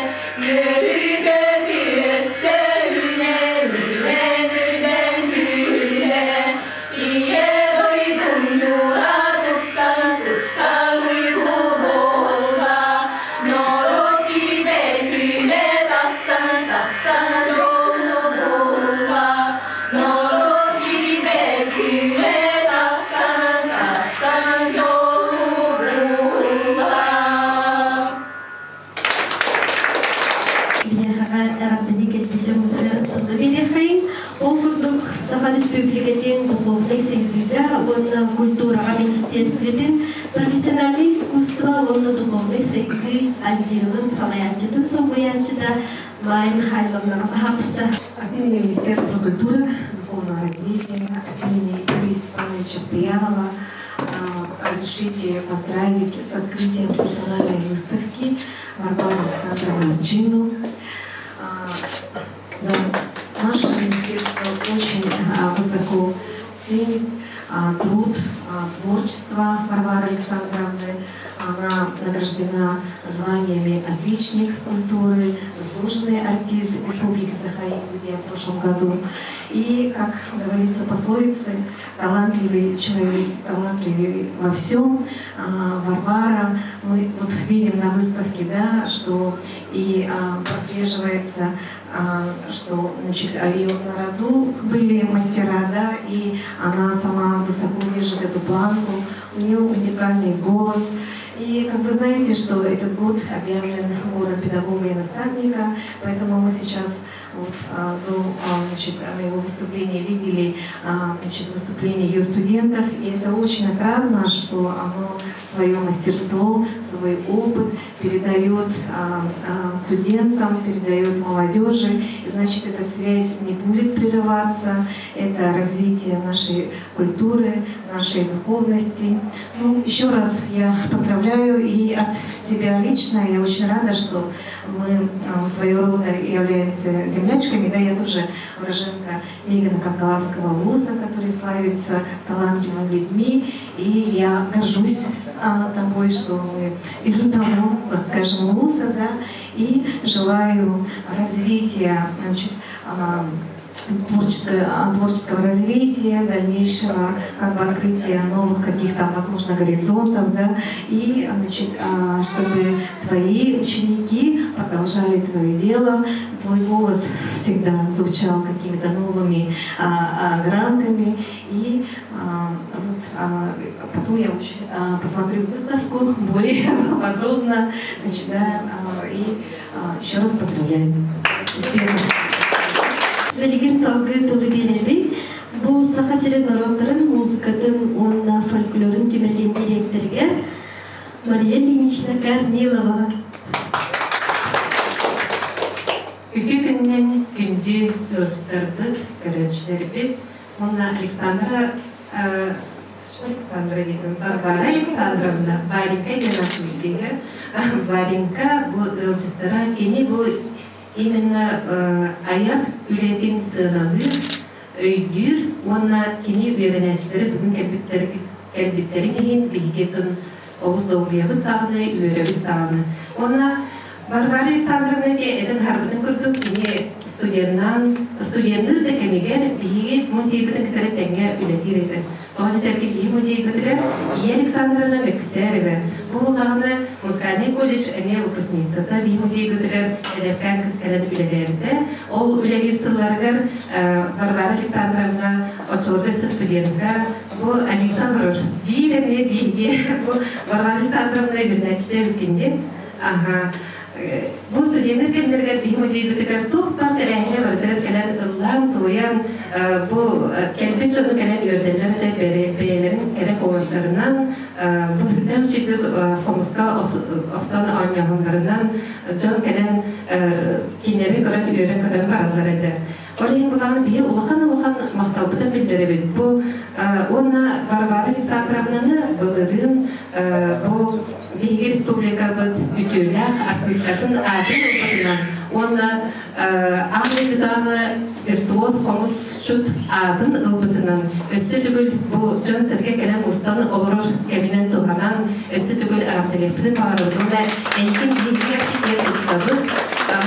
Үөрүү-көтүү өссө үллэн, үллэн, үллэн, күллэн, Ийэ дойдум ньуура тупсан, тупсан уйгу буолла, Норуот киирбэт күнэ тахсан, тахсан дьолу булла. Норуот киирбэт күнэ тахсан, тахсан дьолу булла. Биһиэхэҕэ эҕэрдэни кэлбит дьоммутугар тылы биэриэххэйиҥ. Ол курдук Саха Республикатын духовнай сайдыыга уонна культураҕа министр министиэристибэтин профессиональнай искусство уонна духовнай сайдыы отделын салайааччытын солбуйааччыта Майя Михайловнаҕа баһаалыста. От имени Министерства культуры, духовного развития, от имени Юрия Степановича Пьянова разрешите поздравить с открытием персональной выставки Варвару Александровну Арчину. Да, наше министерство очень высоко ценит труд, творчество Варвары Александровны. Она награждена званиями «Отличник культуры», «Заслуженный артист Республики Саха-Якутия» в прошлом году. И, как говорится пословице, талантливый человек, талантливый во всем. Варвара, мы вот видим на выставке, да, что и прослеживается, что, значит, ее на роду были мастера, да, и она сама высоко держит эту планку, у нее уникальный голос. И, как вы знаете, что этот год объявлен годом педагога и наставника, поэтому мы сейчас вот до, значит, моего выступления видели, значит, выступление ее студентов, и это очень отрадно, что оно свое мастерство, свой опыт передает студентам, передает молодежи, и, значит, эта связь не будет прерываться, это развитие нашей культуры, нашей духовности. Ну, еще раз я поздравляю и от себя лично, я очень рада, что мы своего рода являемся землячками, да, я тоже уроженка Мегино-Кангаласского вуза, который славится талантливыми людьми, и я горжусь тобой, что мы из одного, так скажем, вуза, да, и желаю развития, значит, творческого развития, дальнейшего как бы открытия новых каких-то, возможно, горизонтов, да, и, значит, чтобы твои ученики продолжали твое дело, твой голос всегда звучал какими-то новыми гранками, и вот потом я очень посмотрю выставку более подробно, значит, да, и еще раз поздравляю. Успехов! Билигин салгыы тылы биэрэбин. Бу Саха сирин норуоттарын музыкатын уонна фольклорун түмэлин дириэктэригэр Мария Ильинична Корниловаҕа. Үтүө күнүнэн күндү ыалдьыттарбыт, көрөөччүлэрбит уонна Александра Александра диэтим, Варвара Александровна, Варенька диэн ааттыыр Варенька бу ыалдьыттара кини бу именно айар үлэтин сыаналыыр, өйдүүр уонна кини үөрэнээччилэрэ бүгүн кэлбиттэрин иһин биһиги олус долгуйабыт даҕаны, үөрэбит даҕаны. Уонна Варвара Александровна этэн харбытын курдук кини студеннаан студенныыр да кэмигэр биһиги музейбытын кытары тэҥҥэ үлэлиир этэ. Тоҕо диэтэргит биһи музейбытыгар Ия Александровна Мөккүсээрова бу буллаҕына музыкальный колледж эмиэ выпускницата биһи музейбытыгар эдэркээн кыз кэлэн үлэлээбитэ. Ол үлэлиир сылларыгар Варвара Александровна оччолорго өссө студентка бу Алиса олорор. Биир эмиэ биһиги бу Варвара Александровна үөрэнээччитэ эбиккин Аха. Бу студеннар кэмнэригэр биһи музейбытыгар туох баар тэрээһиҥҥэ барытыгар кэлэн ыллаан, туойан, бу кэлбит дьону кэлэн үөрдэллэр этэ бэйэлэрин кэрэ куоластарынан, бу үрдээх үчүгдүк хомуска охсон оонньооһуннарынан дьон кэлэн кинилэри көрөн үөрэн-көтөн бараллар этэ. Ол иһин булаан биһи улахан-улахан махталбытын биллэрэбит. Бу уонна Варвара Александровнаны былырыын бу биһиги республикабыт үтүөлээх артыыскатын аатын ылбытынан уонна аан дойдутааҕы виртуоз хомусчут аатын ылбытынан өссө төгүл бу дьон-сэргэ кэлэн мустан олорор кэминэн туһанан өссө төгүл эҕэрдэлиэхпитин баҕарабыт уонна эйигин биһиги киэн туттабыт.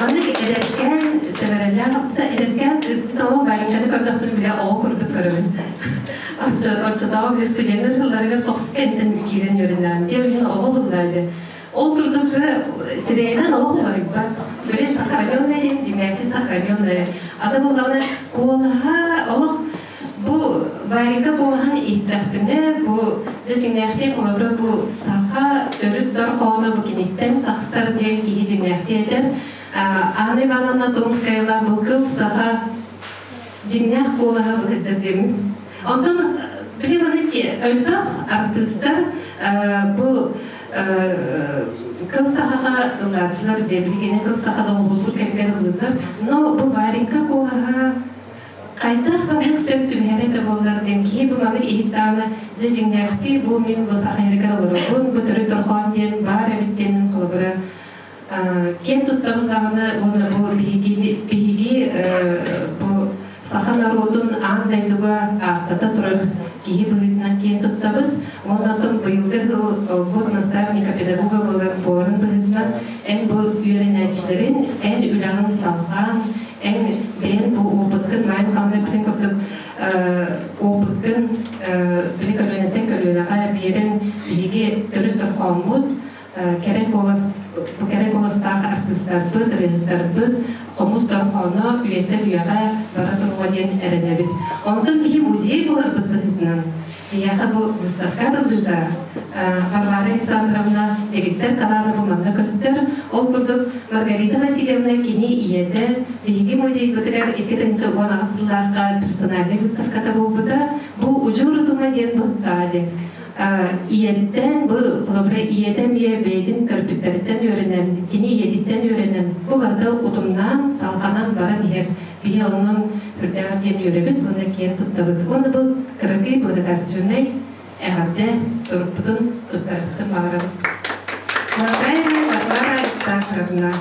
Маннык эдэркээн сэбэрэлээх эдэркээн кыыспыт олох Вареньканы көрдөхпүнэ бile оҕо курдук көрөбүн. Оччотооҕу бile студеннар сылларыгар тохсус кэнниттэн киирэн үөрэнэҕин. Дьэ билигин оҕо булла ди. Ол курдук же сирэйинэн олох уларыйбат. Били сохраненная диэн дьиҥнээхтик сохраненная. Ата буоллаҕына куолаһа олох бу Варенька куолаһын иһиттэхпинэ бу дьэ дьиҥнээхтии холобура бу саха төрүт дорҕооно бу киниттэн тахсар диэн киһи дьиҥнээхтии этэр. Анна Ивановна Томскаяла бу кыл саха дьиҥнээх куолаһа быһыддьа диэмин. Онтон Били маны өлбөх артыыстар бу кыл сахаҕа ылааччылар диэ билигини кыл саха доҕуһуллуур кэмигэр ылыыллар. Но бу Варенька куолаһа хайдах маннык сөп түбэһэрэ да буоллар диэн киһи бу маннык иһиттэҕинэ дьэ дьиҥнээхтии бу мин бу саха иһигэр олоробун бу төрүт дорҕоон диэн баар эбит диэн холобура киэн туттабын даҕаны уонна бу биһиги биһиги бу саха норуотун аан дойдуга ааттата турар киһи быһыытынан киэн туттабыт уонна оттон быйылгы сыл год наставника педагога буоларын быһыытынан эн бу үөрэнээччилэрин эн үлэҕин салҕаан эн бэйэн бу опыткын Майя Михайловна эппитин курдук опыткын били көлүөнэттэн көлүөнэҕэ биэрэн биһиги төрүт дорҕооммут кэрэ куолас бу кэрэ куоластаах артыыстарбыт, ырыаһыттарбыт хомус дорҕооно үйэттэн үйэҕэ бара туруо диэн эрэнэбит. Онтон биһи музей буоларбыт быһыытынан биһиэхэ бу выставка арыллыыта Варвара Александровна дэгиттэр талаана бу манна көстөр. Ол курдук Маргарита Васильевна кини ийэтэ биһиги музейбытыгар 2018 сыллаахха персональнай выставката буолбута. Бу удьуор утума диэн быһыттаҕа диэн. Ийэттэн, бу холобура ийэтэ эмиэ бэйэтин төрөппүттэриттэн үөрэнэн, кини ийэтиттэн үөрэнэн, бу барыта утумнаан, салҕанан баран иһэр. Биһи онон үрдээх диэн үөрэбит уонна киэн туттабыт. Уонна бу кыракый благодарственнай эҕэрдэ сурукпутун туттарыахпытын баҕарабыт. Уважаемая Варвара Александровна,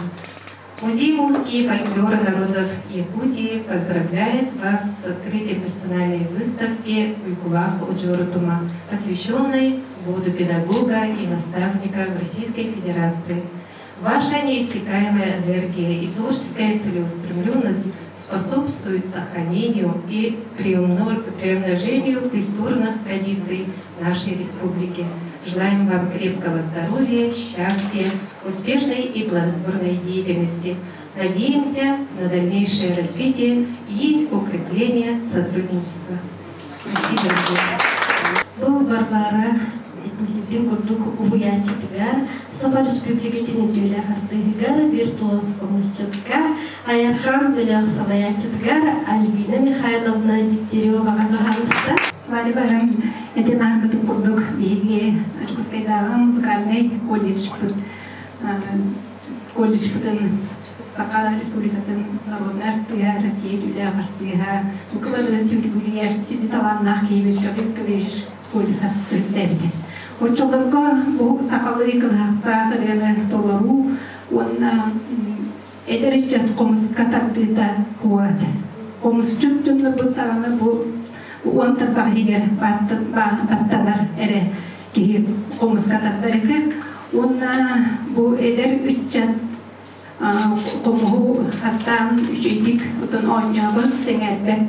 Музей музыки и фольклора народов Якутии поздравляет вас с открытием персональной выставки «Уйгулах Удьуору Тума», посвященной Году педагога и наставника в Российской Федерации. Ваша неиссякаемая энергия и творческая целеустремленность способствуют сохранению и приумножению культурных традиций нашей республики. Желаем вам крепкого здоровья, счастья, успешной и плодотворной деятельности. Надеемся на дальнейшее развитие и укрепление сотрудничества. Спасибо. Бу Варвара этиллибитин курдук уһуйааччытыгар, Саха Республикатын үтүөлээх артыыһыгар, виртуоз хомусчутка, Айархан бөлөх салайааччытыгар Альбина Михайловна Дегтяреваҕа баһаалыста. Валя баран этин аарбытын курдук биһиги Дьокуускайдааҕы музыкальнай колледжпыт колледжпытын Саха Республикатын народнай артыыһа, Россия түүлээх артыыһа, Мыкылары сүргүлүйэр сүдү талааннаах киһибит Гаврил Гаврильевич Колесов төрүттээбитэ. Оччолорго бу сахалыы кылыһахтаах ырыаны толоруу уонна эдэр ыччат хомуска тардыыта уоата. Хомусчут дьоннорбут даҕаны бу уон тарбах иһигэр баттанар эрэ киһи хомуска тардар этэ. Уонна бу эдэр ыччат хомуһу хаттаан үчүгдик отон оонньообот, сэҥээрбэт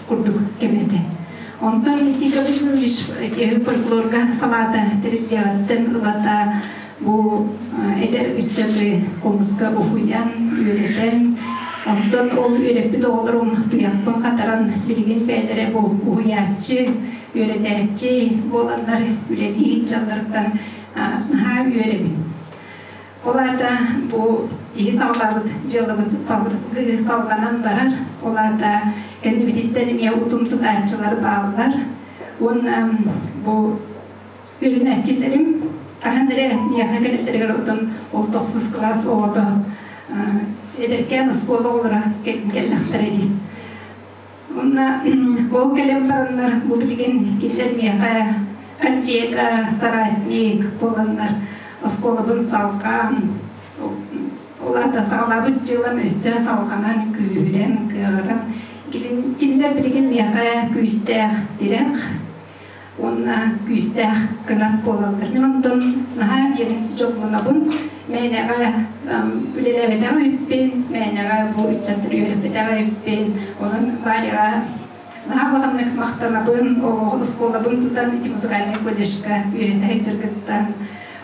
курдук кэм этэ. Онтон ити Гаврилович фольклорга салаата тэриллиэҕиттэн ылата бу эдэр ыччаты хомуска уһуйан, үөрэтэн, онтон ол үөрэппит оҕолорум туйахпын хатаран билигин бэйэлэрэ бу уһуйааччы, үөрэтээччи буоланнар үлэлии сылдьалларыттан наһаа үөрэбин. Ол аата бу киһи салҕаабыт дьыалабыт салҕанан барар. Ол аата кэннибититтэн эмиэ утум тутааччылар бааллар. Уонна бу үөрэнээччилэрим хаһан эрэ миэхэ кэлэллэригэр оттон ол тохсус кылаас оҕото эдэркээн оскуола оҕолоро кэллэхтэрэ дии. Уонна ол кэлэн бараннар бу билигин кинилэр миэхэ коллега, соратник буоланнар оскуолабын салҕаан ол аата саҕалаабыт дьыалам өссө салҕанан күүһүрэн, кыаҕыран кинилэр билигин миэхэ күүстээх тирэх уонна күүстээх кынат буолаллар. Мин онтон наһаа диэн дьоллонобун. Мээнэҕэ үлэлээбэтэх үппүн, мээнэҕэ бу ыччаттар үөрэппэтэх үппүн. Онон Варяҕа наһаа улаханнык махтанабын. Оҕо оскуолабын тутан ити музыкальнай колледжка үөрэтэ сылдьаргыттан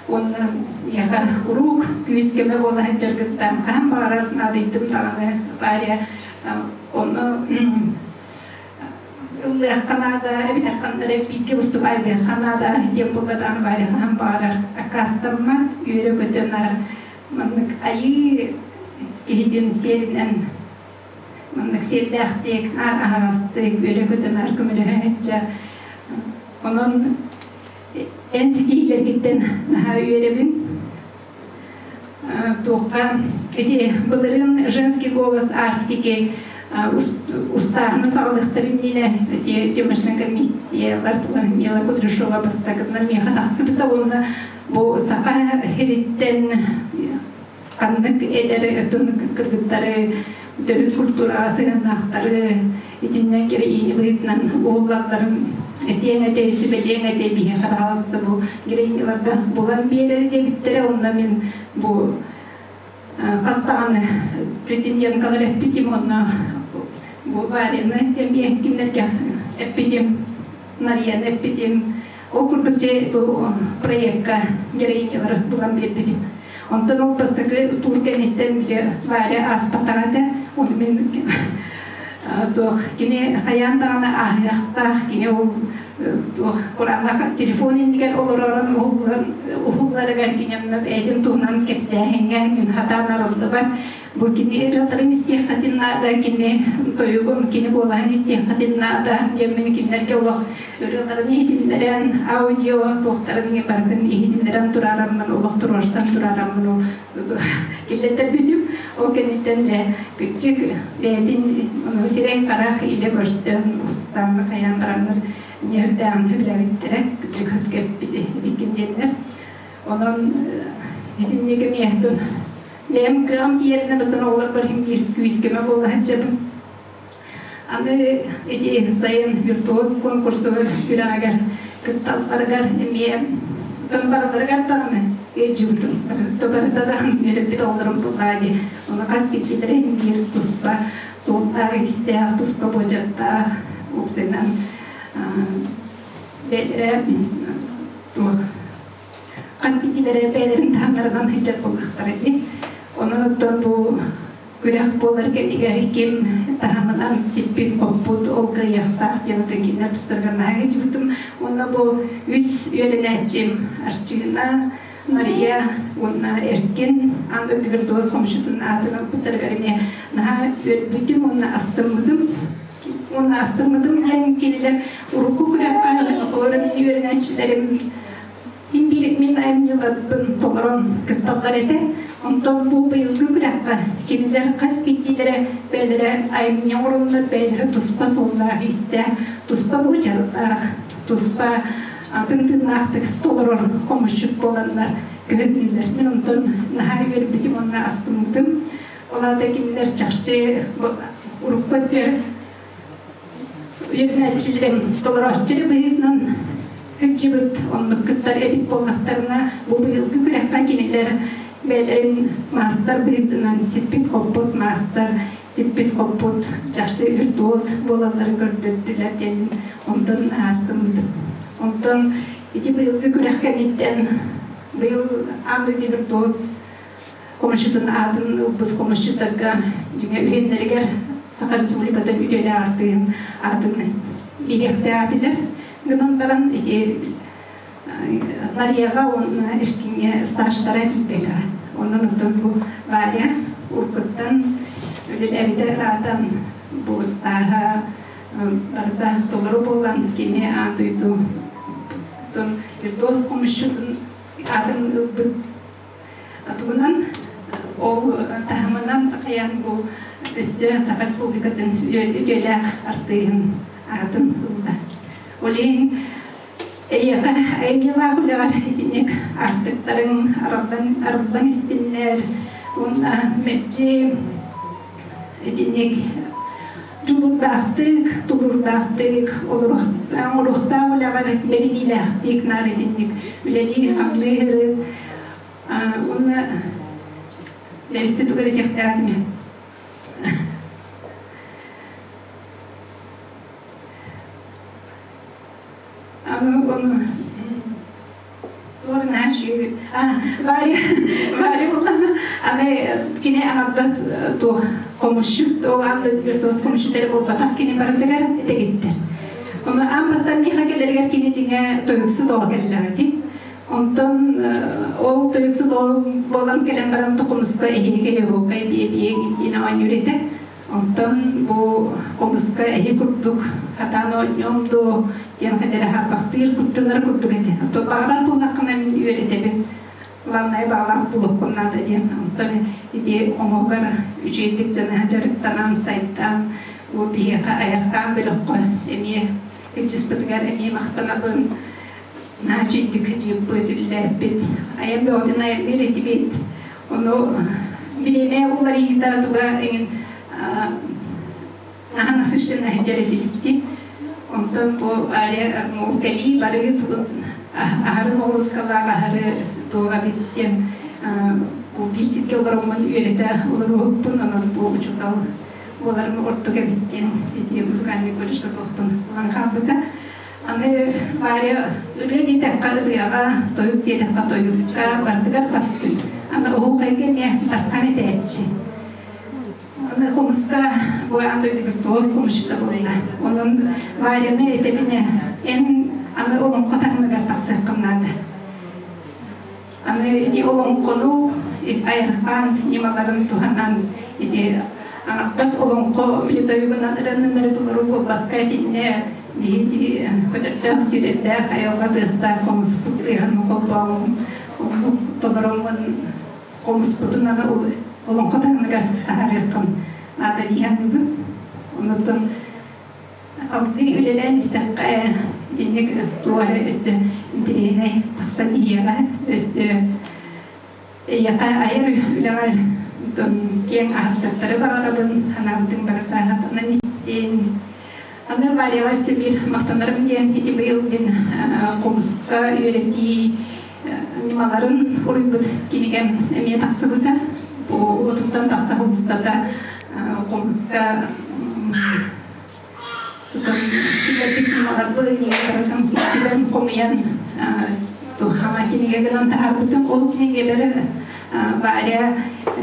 уонна миэхэ куруук күүс-көмө буола сылдьаргыттан хаһан баҕарар наадыйдым даҕаны Варя онно ыллыахха наада, эбэтэр ханна эрэ бииргэ выступайдыахха наада диэн буолла Варя хаһан баҕарар аккаастаммат, үөрэ-көтө наар маннык айыы киһитин сиэринэн маннык сиэрдээхтик, наар аһаҕастык, үөрэ-көтө наар көмөлөһө сылдьар. Онон эн ситиһиилэргиттэн наһаа үөрэбин. Туохха ити былырыын «Женский голос Арктики» устааһыны саҕалыахтарын иннинэ ити съемочная комиссиялар туларын Мила Кудряшова бастакытынан миэхэ тахсыбыта уонна бу саха сириттэн ханнык эдэр кыргыттары төрүт культураҕа сыһыаннаахтары итиннэ героиня быһыытынан уһуллалларын этиэҥ этэ сүбэлиэҥ этэ биһиэхэ баһаалыста бу героиняларга булан биэрэр диэбиттэрэ онно мин бу хас даҕаны претенденткалар эппитим онно бу Варяны эмиэ кинилэргэ эппитим Нарияны эппитим ол курдук дьэ бу проекка героинялары булан биэрбитим. Онтон ол бастакы тур кэнниттэн били Варя ааспатаҕа этэ. Ол мин туох кини хайаан даҕаны ааһыахтаах кини ол туох кураанах телефон иннигэр олоророн уһулларыгар кини онно бэйэтин туһунан кэпсээһиҥҥэ мин хатаан арыллыбат Бу кини ырыаларын истиэххитин наада, кини тойугун, кини куолаһын истиэххитин наада диэммин кинилэргэ олох ырыаларын иһитиннэрэн, аудио туохтарын барытын иһитиннэрэн тураараммын, олох туруорсан тураараммын ол киллэттэрбитим. Ол кэнниттэн дьэ күччүк бэйэтин сирэй-харах илэ көрсөн, устан, хайаан бараннар ньүрдээҕин сөбүлээбиттэрэ, күччүк хөпкө диэннэр. Онон итинник эмиэ Бэйэм кыаҕым тиийэринэн оттон оҕолорбор иһин биир күүс-көмө буола сылдьабын. Аны ити сайын виртуоз конкурсугар күрэҕигэр кытталларыгар эмиэ оттон барыларыгар даҕаны ыалдьыбытым. Барыта даҕаны үөрэппит оҕолорум буоллаа дии. Ону хас биирдиилэрэ иһин биир туспа суоллаах-иистээх, туспа буочардаах, уопсайынан бэйэлэрэ туох хас биирдиилэрэ бэйэлэрин таһымнарынан сылдьар буоллахтара дии. Онон оттон бу күрэх буолар кэмигэр ким таһымынан сиппит-хоппут, ол кыайыахтаах диэн оттон кинилэр тустарыгар наһаа ыйдьыбытым. Уонна бу үс үөрэнээччим Арчыына, Нария уонна Эркин аан дойду виртуоз хомусчутун аатын ылбыттарыгар эмиэ наһаа үөрбүтүм уонна астыммытым. Уонна астыммытым диэн кинилэр урукку күрэххэ олорон үөрэнээччилэрим Мин биир мин айымньыларбын толорон кытталлар этэ. Онтон бу быйылгы күрэххэ кинилэр хас биирдиилэрэ бэйэлэрэ айымньы оҥороннор бэйэлэрэ туспа суоллаах-иистээх, туспа буочардаах, туспа атын тыыннаахтык толорор хомусчут буоланнар көһүннүлэр. Мин онтон наһаа үөрбүтүм уонна астыммытым. Ол аата кинилэр чахчы урукку өттүгэр үөрэнээччилэрим толорооччу эрэ быһыытынан сылдьыбыт, оннук кыттар эбит буоллахтарына, бу быйылгы күрэххэ кинилэр бэйэлэрин маастар быһыытынан сиппит-хоппут маастар, сиппит-хоппут чахчы виртуоз буолалларын көрдөрдүлэр диэн онтон аастыммытым. Онтон ити быйылгы күрэх кэнниттэн быйыл аан дойду виртуоз хомусчутун аатын ылбыт хомусчуттарга дьиҥэ үһүөннэригэр Саха Республикатын үтүөлээх артыыһын аатын биэриэхтээх этилэр. Гынан баран ити Нарияҕа уонна Эркиҥҥэ стажтара тиийбэтэҕэ. Онон оттон бу Варя уруккуттан үлэлээбитэ ыраатан бу ыстааһа барыта толору буолан кини аан дойду виртуоз хомусчутун аатын ылбыт Тугунан ол таһымынан хайаан бу өссө Саха Республикатын үтүөлээх артыыһын аатын ылла. Ол иһин эйиэхэ айымньылаах үлэҕэр итинник артыктарыҥ арыллан, арыллан истиннэр уонна мэлдьи итинник дьулуурдаахтык, тулуурдаахтык оҥоруохтаах үлэҕэр бэриниилээхтик наар итинник үлэлии-хамныы сырыт уонна өссө тугу эрэ этиэхтээхтим Аны ону Варя, Варя буллаҕына, аны кини аҥардас туох хомусчут, ол аан дойду виртуоз хомусчут эрэ буолбатах, кини барытыгар дэгиттэр. Ону аан бастаан миэхэ кэлэригэр кини дьиҥэ тойуксут оҕо кэллэҕэ ити. Онтон ол тойуксут оҕо буолан кэлэн баран хомуска эһиги оһуокай биэ-биэ диэн оонньуур этэ. Онтон бу хомуска эһи курдук хатаан оонньуом дуо диэн ханна эрэ хаарбахтыыр, куттанар курдук этэ. Оттон баҕарар буоллаххына мин үөрэтэбин. Главное баҕалаах булуоххун наада диэн. Онтон ити хомуһугар үчүгэйдик дьаныһа дьарыктанан, сайдан, бу биһиэхэ айаркаан бөлөххө эмиэ илдьиспытыгар эмиэ махтанабын. Наһаа үчүгэйдик дьыыппыт, үллээппит. Айан бөҕөтүн айанныыр этибит. Ону бириэмэ уларыйыыта туга эҥин наһаа насыщенно сылдьар этибит Онтон бу ол кэлии барыы тугун аһары ноҕуруускалаах аһары туох эбит диэн бу биир сиргэ олороммун үөрэтэ олоруохпун онон бу учуутал буоларым ордук эбит диэн ити музыкальный колледжка туохпун ылан хаалбыта. Аны Варя ырыа диэтэххэ ырыаҕа, тойук диэтэххэ тойукка барытыгар бастыҥ. Аны оһуохайга эмиэ тархан этээччи. Аны хомуска бу аан дойду виртуоз хомусчута буолла. Онон Варяны этэбинэ эн аны олоҥхо таһымыгар тахсыаххын наада. Аны ити олоҥхону айархаан ньымаларын туһанан ити аҥардас олоҥхо билитойугунан ырыаннары толору буолбакка итиннэ биһиги көтөрдөөх сүүрэрдээх айылҕа тыастаах хомуспут тыаһын холбооммут оннук толороммун хомуспутун аны олоҥхо таһымыгар таһаарыаххын наада дии саныыбын. Онуттан Алгыы үлэлээн истэххэ итинник туох эрэ өссө интэриэһинэй тахсан иһиэҕэ, өссө эйиэхэ айар үлэҕэр киэҥ аартыктары баҕарабын, санаабытыҥ барыта хатанан истин. Аны Варяҕа өссө биир махтанарым диэн ити быйыл мин хомуска үөрэтии ньымаларын уруйбут кинигэм эмиэ тахсыбыта. Бу отуттан тахса устата хомуска Киллэрбит ньымаларбын барытын түбэн хомуйан тухама кинигэ гынан таһаарбытым. Ол кинигэлэри Варя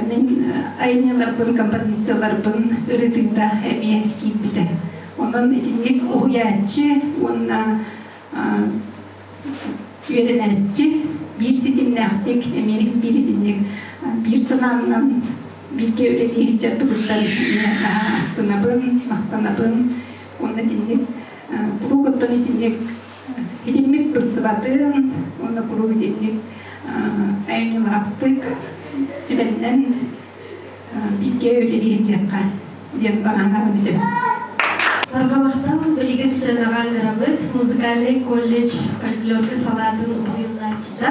мин айымньыларбын, композицияларбын ырытыыта эмиэ киирбитэ. Онон итинник уһуйааччы уонна үөрэнээччи биир ситимнээхтик эмиэ биир итинник биир санаанан бииргэ үлэлии сылдьарбытыттан эмиэ наһаа астынабын, махтанабын уонна итинник куруук оттон итинник итиммит быстыбатын уонна куруук итинник айымньылаахтык сүбэннэн бииргэ үлэлии сылдьыахха диэн баҕа этэбин. Барҕа махтал билигин сценаҕа ыҥырабыт музыкальный колледж фольклорга салаатын уһуйуллааччыта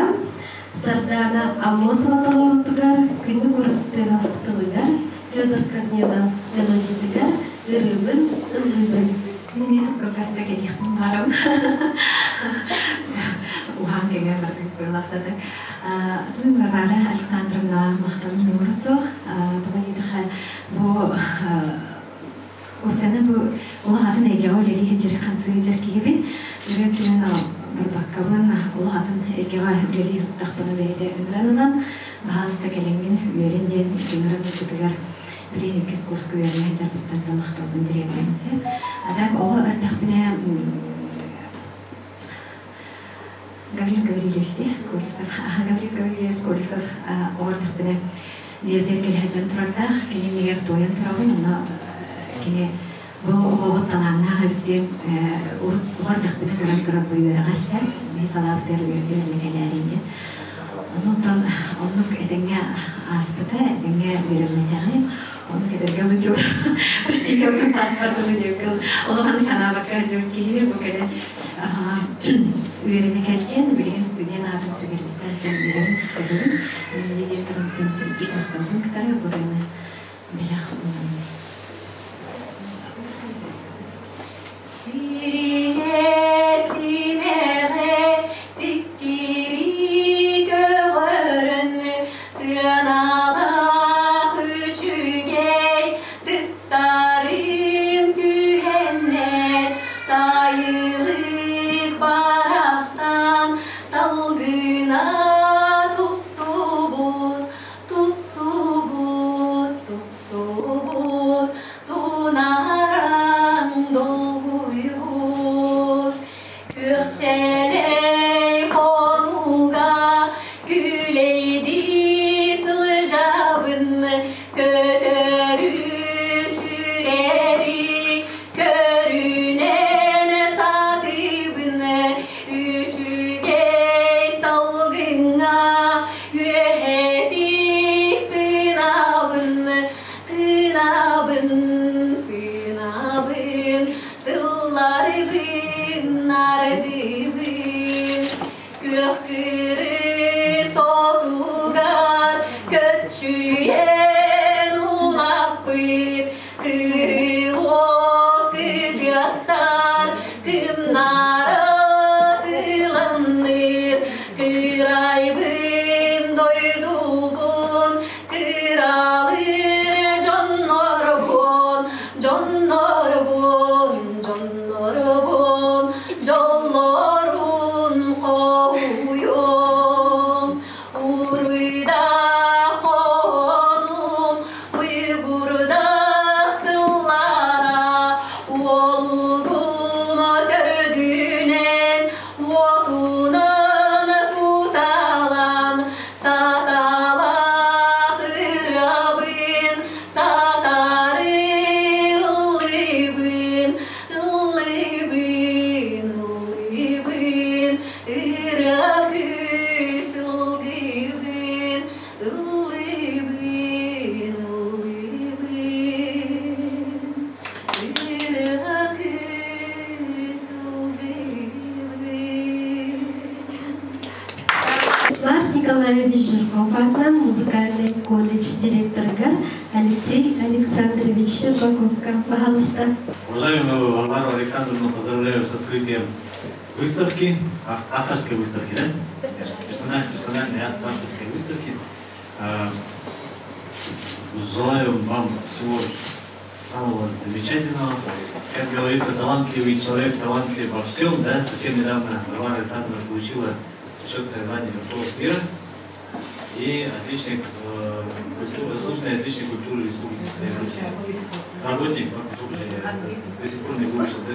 Сардаана Аммосова толоруутугар Күннүк Урастыров тылыгар Федор Корнилов мелодиятыгар ырыыбын ыллыыбын. Мин эмиэ кылгаста кэтиэхпин баарым. Уһаан кэҥээн бардык быылахтатык. Тумин Варвара Александровна махталым муҥура суох. Тоҕо диэтэхэ бу Оксана бу олох атын эйгэҕэ үлэлии сылдьар хамсыы сылдьар киһибин. Өрө өттүнэн барбаккабын олох атын эйгэҕэ үлэлии сыттахпына бэйэтэ ыҥыран ылан, баһаалыста кэлэҥҥин үөрэн диэн ыҥыран ылбытыгар билигин иккис курска үөрэнэ сылдьарбыттан да махталбын тириэрдэбин сөп. А так оҕо эрдэхпинэ Гаврил Гаврильевич дии Колесов Гаврил Гаврильевич Колесов оҕо эрдэхпинэ дьиэбитигэр кэлэ сылдьан турардаах кини иннигэр туойан турабын онно кини бу оҕоҕут талааннаах эбит диэн урут оҕо эрдэхпинэ көрөн турар бу үөрэҕэр мин салаабытыгар үөрэнэ кэлээрин диэн онтон оннук этэҥҥэ ааспыта этэҥҥэ үөрэммэтэҕим Ону кэтэргэ дуу почти тёртун сааспар дылы диэккэл улахан санаабакка дьон киһини бу кэлэн үөрэнэ кэлген билигин студент аатын сүгэрбиттэн үөрэн көтөбүн лидер турунтун үрдүк махталбын кытары бурыны бэлэх уунабын Сирине симэҕэ сиккири көҕөрөн сыаналаах үчүгэй сыттарын түһэннэр сайылык барахсан салгына тупсубут. Көччүйэн улаппыт кыыл кытыастар кымнара тыламныр кырайбын дойдубун кыралыр дьоннорбун дьоннорбун дьоннорбун дьоллорун хоһуйуом Уруйдаах хоһоонум уйгурдаах тыллара уолугум көрдүнэн уотунан куталан саталаах ырыабын сатарыр ыллыыбын ыллыыбын ыллыыбын ырыа күүс ылгыыбын ыллыыбын ыллыыбын ырыа күүс ылгыыбын. Марк Николаевич Жирков атынан музыкальный колледж директорыгар Алексей Александрович Щербаковка. Пожалуйста. Уважаемую Варвару Александровну поздравляю с открытием выставки, авторской выставки, да? Персональной, персональной авторской выставки. Желаю вам всего самого замечательного. Как говорится, талантливый человек талантлив во всем, да? Совсем недавно Варвара Александровна получила почетное звание виртуоз мира и отличник, заслуженный отличник культуры Республики Саха-Якутия. Работник, прошу прощения, до сих пор не выучил, да?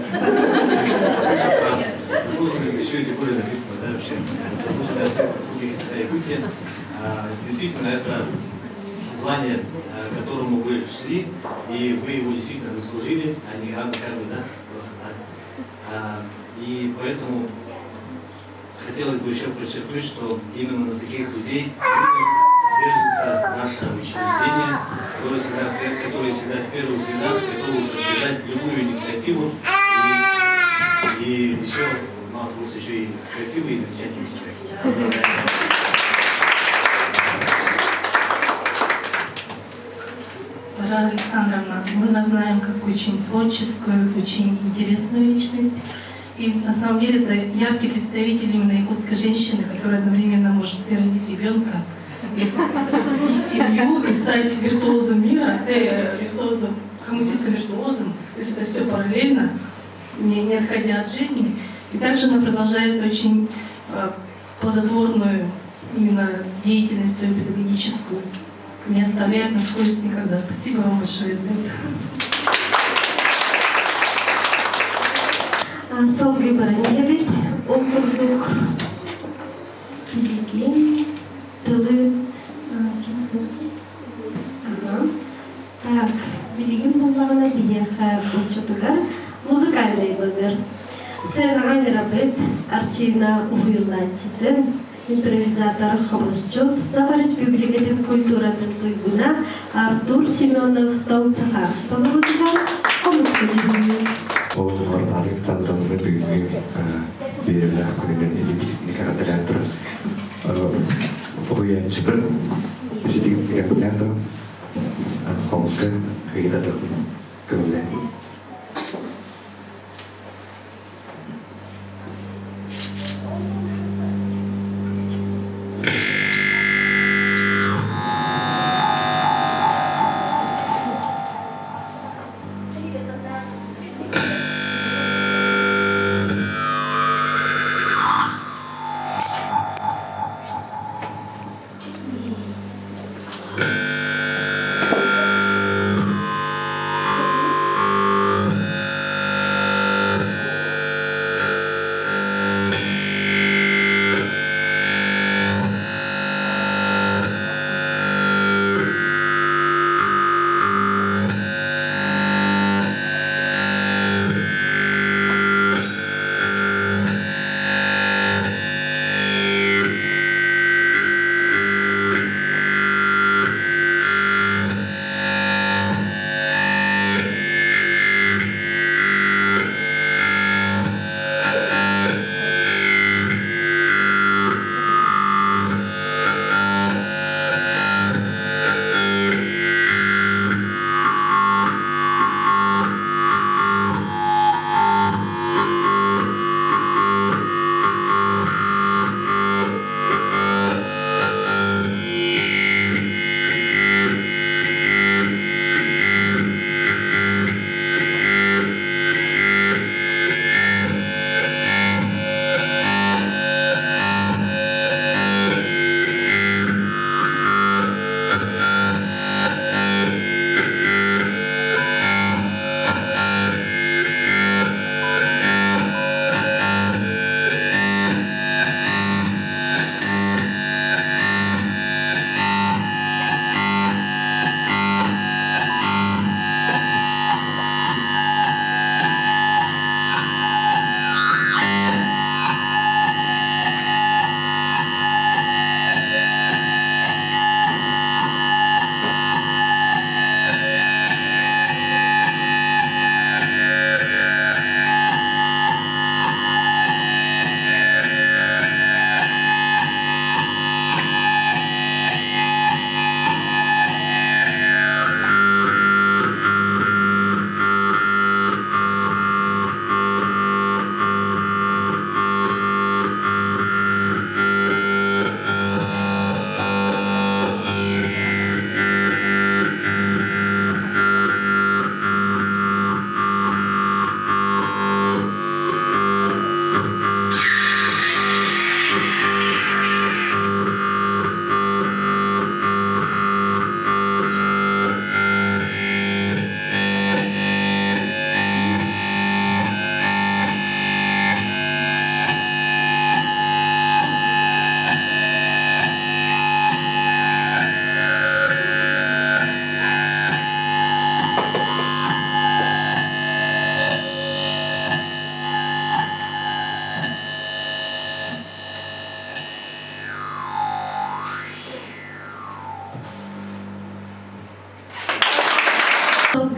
Заслуженный, еще и тем более написано, да, вообще, заслуженный артист Республики Саха-Якутия. Действительно, это звание, к которому вы шли, и вы его действительно заслужили, а не как бы, да, просто так. И поэтому хотелось бы еще подчеркнуть, что именно на таких людей держится наше учреждение, которое всегда в первых рядах готовы поддержать любую инициативу. И еще, мало того, что еще и красивый и замечательный человек. Поздравляю. Варвара Александровна, мы вас знаем как очень творческую, очень интересную личность. И на самом деле это яркий представитель именно якутской женщины, которая одновременно может и родить ребенка, и семью, и стать виртуозом мира, виртуозом, хомусистом-виртуозом. То есть это все параллельно, не отходя от жизни. И также она продолжает очень плодотворную именно деятельность свою педагогическую, не оставляет нас вскользь никогда. Спасибо вам большое за это. Салгыы баран иһэбит. Ол курдук билигин тылы ким суохтуй? Ага. Так, билигин буоллаҕына биһиэхэ уччутугар музыкальный номер. Сценаҕа ыҥырабыт Арчина уһуйулааччытын, импровизатор хомусчут, Саха Республикатын культуратын туйгуна Артур Семенов Тоҥ Саха толоруутугар хомуска дьүһүйүү. Ол Варвара Александровна бүгүҥҥү үөрүүлээх күнүнэн итиитик эҕэрдэлээн туран уһуйааччыбын итиитик эҕэрдэлээн туран хомуска ыйытатым көҥүлэ.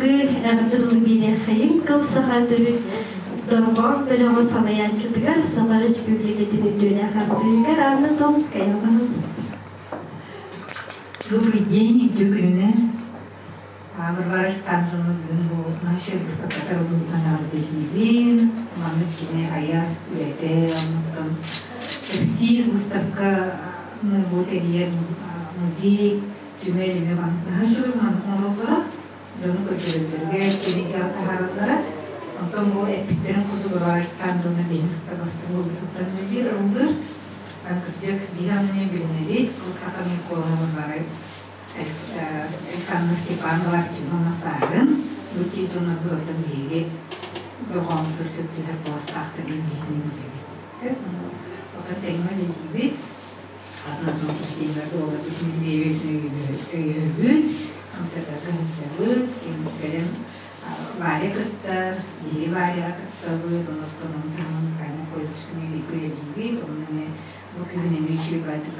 Салгыы эҕэрдэ тылы биэриэххэйиҥ кыл саха төрүт дорҕоон бөлөҕө салайааччытыгар Саха Өрөспүүбүлүкэтин үтүөлээх артыыһыгар Анна Томская пожалуйста. Добрый день, үтүө күнүнэн. Варвара Александровна бүгүн бу наша выставката эҕэрдэлиибин. Маннык кини айар үлэтэ, оннуттан кэпсиир выставканы бу тэрийэр музей түмэл эмиэ маннык наһаа үчүгэй маннык оҥороллоро, дьону көрдөрөллөрүгэр, кинигэҕэ таһаараллара. Онтон бу эппиттэрин курдук Варвара Александровна биһиги кытта бастыҥ буолбутуттан үлэлиир, ыллыыр. Кырдьык, биир эмиэ билинэбит, ол саха Микола Варвара Александра Степанова Арчимовна Саарын бу титулнарбыт оттон биһиги дорҕооммутугар сөп түһэр куоластаахтар диэн биһигини билэбит. Сөп, оттон тэҥҥэ үлэлиибит. Атын систиэмэлэргэ олорбут өйөөбүт, концертарга сылдьабыт, кэлэн Варя кыттар, биһиги Варяҕа кыттабыт, онон ону таһынан музыкальнай колледжка эмиэ бииргэ үлэлиибит, онно эмиэ бу күһүн эмиэ үчүгэй баайдык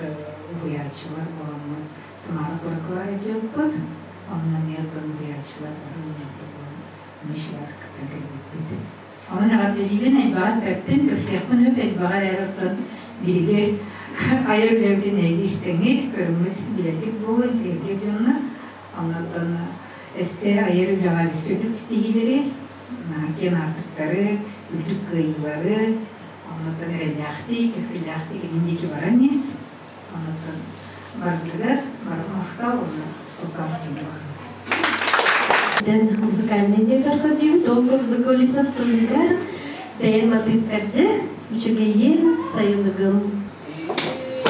уһуйааччылар буоламмыт Самара куоракка сылдьыбыппыт, онно эмиэ оттон уһуйааччылар бары ылыммыт буолан эмиэ үчүгэй баайдык кыттан кэлбиппит. Онон эҕэрдэлиибин, элбэҕи эппэппин, кэпсиэхпин өп элбэҕи эрээри оттон биһиги айар үлэбитин эһиги истэҥҥит, көрөҥҥүт билэргит буолуо, интириэһиргиир дьоннор. Оннуттан эссе айар үлэҕэ сүрдүк ситиһиилэри, киэн аартыктары, үрдүк кыайыылары, оннуттан эрэллээхтик, кэскиллээхтик иннин диэки баран ис. Оннуттан барытыгар барҕа махтал уонна тулкаабыт Дэн музыкальный нүөмэр көрдүүбүт. Ол курдук Колесов тылыгар бэйэн матыыпкардьы үчүгэйин сайылыгым.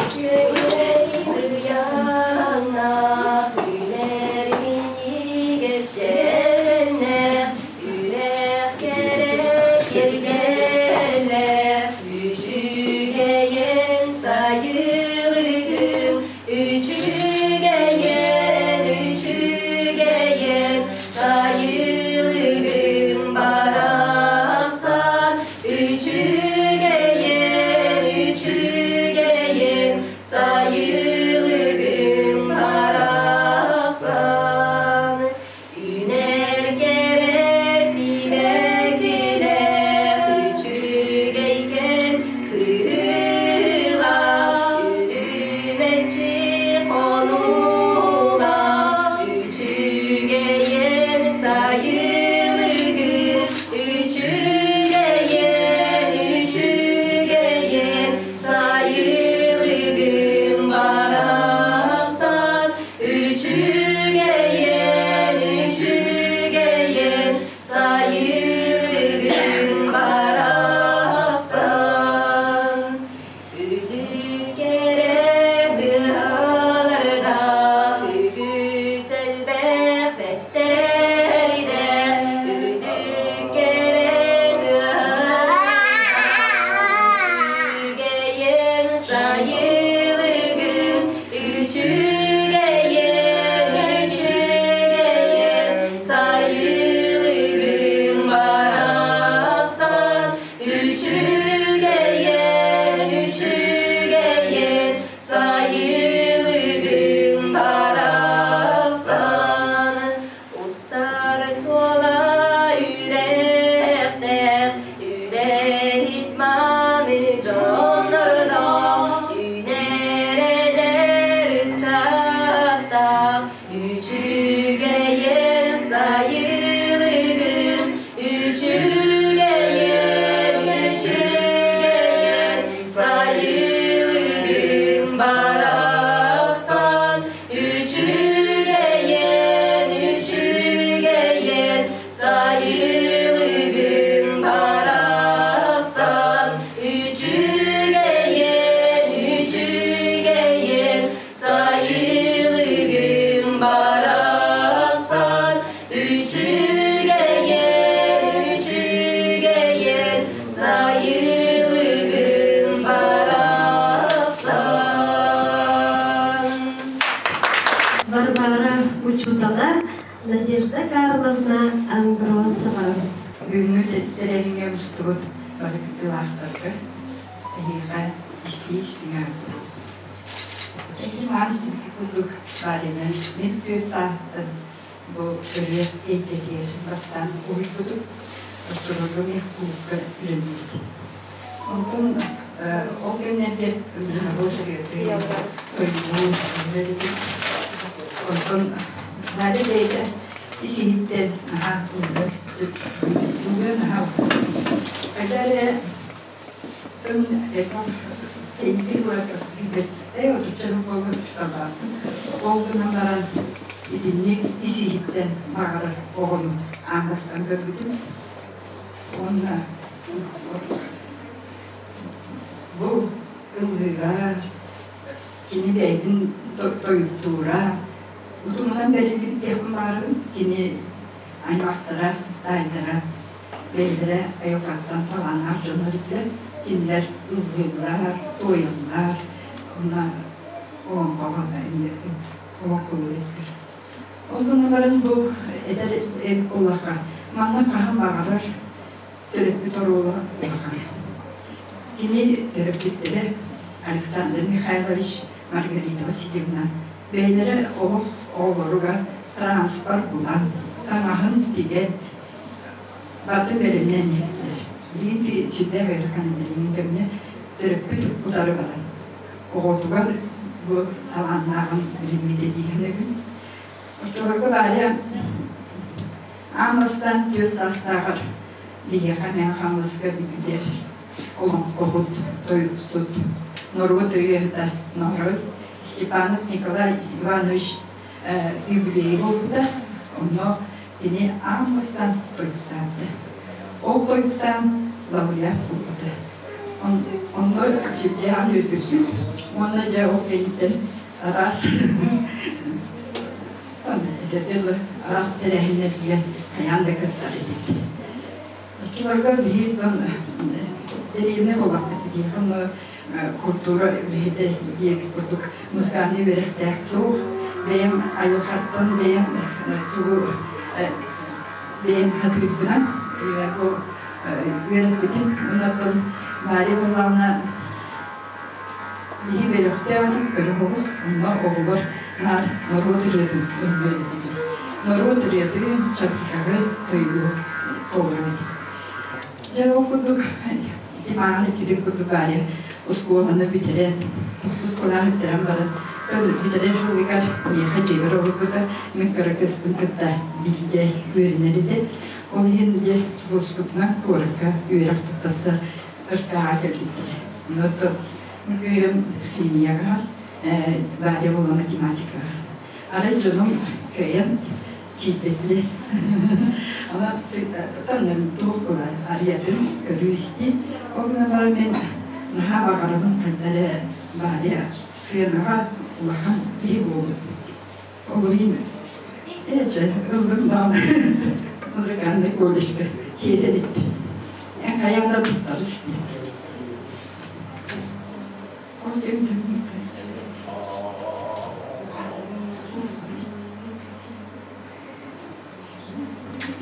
Үчүгэй ырыаҥа үүнэр минньигэс дьэннэх, үрэх кэрэ киэргэллээх, Үчүгэйин сайылыгым, үчүгэйин, үчүгэйин, сайылыгым барахсан, үчүгэйин, үчүгэйин, сайылыгым барахсан. Үүнэр кэрэ сибэккилэр үчүгэйкэн сыһыылаах, үрүмэччи хонуулаах, үчүгэйин сайылыгын, үчүгэйин, үчүгэйин сайылыгын барахсан. Үчүгэйин, үчүгэйин, сайылыгын барахсан. Үрдүк кэрэ быһалардаах, үгүс элбэх бэстэрдээх, үрдүк кэрэ быһалардаах, үчүгэйин сайылыгын Үчүгэйин, үчүгэйин, сайылыгым барахсан. Үчүгэйин, үчүгэйин, сайылыгым барахсан. Устар суола үрэхтээх, үлэһит мааны дьоннордоох, үүнэр эдэр ыччаттаах, үчүгэйин сайылыгым, үчүгэйин, үчүгэйин, сайылыгым барахсан. Үчүгэйин, үчүгэйин, сайылыгым барахсан. Үчүгэйин, үчүгэйин, сайылыгым барахсан. Үчүгэйин, үчүгэйин, сайылыгым барахсан. Варвара учуутала Надежда Карловна Андросова. Бүгүҥҥү тэрээһиҥҥэ мустубут бары кыттыылаахтарга эһиэхэ истии-истиҥ Эһиги маан истибиккит курдук Варяны мин түөрт сааһыттан бу ырыа эйгэтигэр бастаан уһуйбутум. Оччолорго мин кулуупка үлэлиибит. Онтон ол кэмнэргэ норуот ырыатын, тойугу үлэлэтим. Онтон Варя бэйэтэ ис-иһиттэн наһаа ыллыыр, ыллыыр наһаа Хайда эрэ Ол гынан баран итинник ис-иһиттэн баҕарар оҕону аан бастаан көрбүтүм. Уонна бу ыллыыра, кини бэйэтин тойуктуура, утумунан бэриллибит диэхпин баҕарабын. Кини аймахтара, таайдара бэйэлэрэ айылҕаттан талааннаах дьоннор этилэр. Кинилэр ыллыыллар, туойаллар, уонна олоҥхоҕо эмиэ олоҥхолуур этилэр. Ол гынан баран бу эдэр буоллахха, манна хаһан баҕарар төрөппүт оруола улахан. Кини төрөппүттэрэ Александр Михайлович, Маргарита Васильевна бэйэлэрэ олох оҕолоругар транспорт булан, таҥаһын тигэн, Барытын бэлэмнээн иһэттилэр. Билигин ти сүрдээх ыарахан билиҥҥи кэмҥэ төрөппүт утары баран, оҕотугар бу талааннааҕын билиммитэ дии саныыбын. Оччолорго Валя аан бастаан түөрт саастааҕар биһиэхэ Мэҥэ Хаҥаласка биллэр олоҥхоһут, тойуксут, норуот ырыаһыта Ноорой Степанов Николай Иванович юбилейа буолбута. Онно Кини аан бастаан тойуктаабыта. Ол тойуктаан лауреат буолбута. Онно сүрдээҕин үөрбүппүт уонна дьэ ол кэнниттэн араас араас тэрээһиннэргэ хайаан да кыттар этибит. Оччолорго биһиги дэриэбинэ буоллахпыт биһиэхэ онно культура үлэһитэ диэбит курдук музыкальнай үөрэхтээх суох. Бэйэм айылҕаттан бэйэм тугу бэйэм сатыырбынан бу үөрэппитим. Оннуттан Варя буоллаҕына биһи бөлөхтөөх этим көрө оҕус, онно оҕолор наар норуот ырыатын ыллыыр этибит. Норуот ырыатын, чабырҕаҕы, тойугу толорор этибит. Дьэ ол курдук Димаҕын эппитин курдук Варя оскуоланы бүтэрэн, тохсус кылааһы бүтэрэн баран, бүтэрэр сылыгар миэхэ дьиэбэр олорбута, мин кыра кыыспын кытта бииргэ үөрэнэр этэ. Ол иһин дьэ тулуспутунан куоракка үөрэх туттарса РК-ҕа кэлбиттэрэ. Онон кыыһым химияҕа, Варя буола математикаҕа. Арай дьонум кыайан киирбэтилэр. Онон тоннон туох буолар арыйатын көрүү-истии. Ол гынан баран мин наһаа баҕарабын хайда эрэ Варя сыанаҕа улахан киһи буолбут. Ол иһин ээ чэ ыллым даҕаны музыкальнай колледжка хиэтэн иттим. Эн хайаан да туттарыс диэн. Ол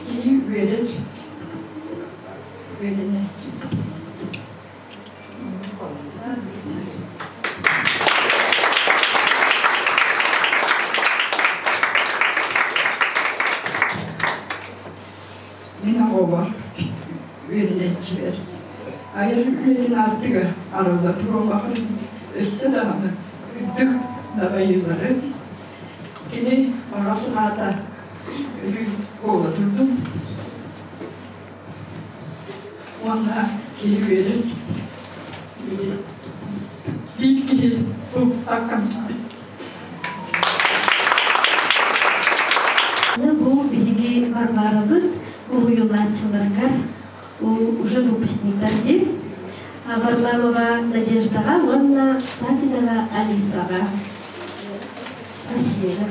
Киһи үөрэр, үөрэнээччи. Мин оҕобор үөрэнээччибэр айар үлэтин аартыга арылла туруон өссө даҕаны үрдүк дабайыылары кини баҕа санаата өрүү буола турдун уонна киһи үөрэр биир киһи бу таккан Бу биһиги Варварабыт уһуйулааччыларыгар уже выпускниктар диэн Варламова Надеждаҕа уонна Сафинова Алисаҕа Василина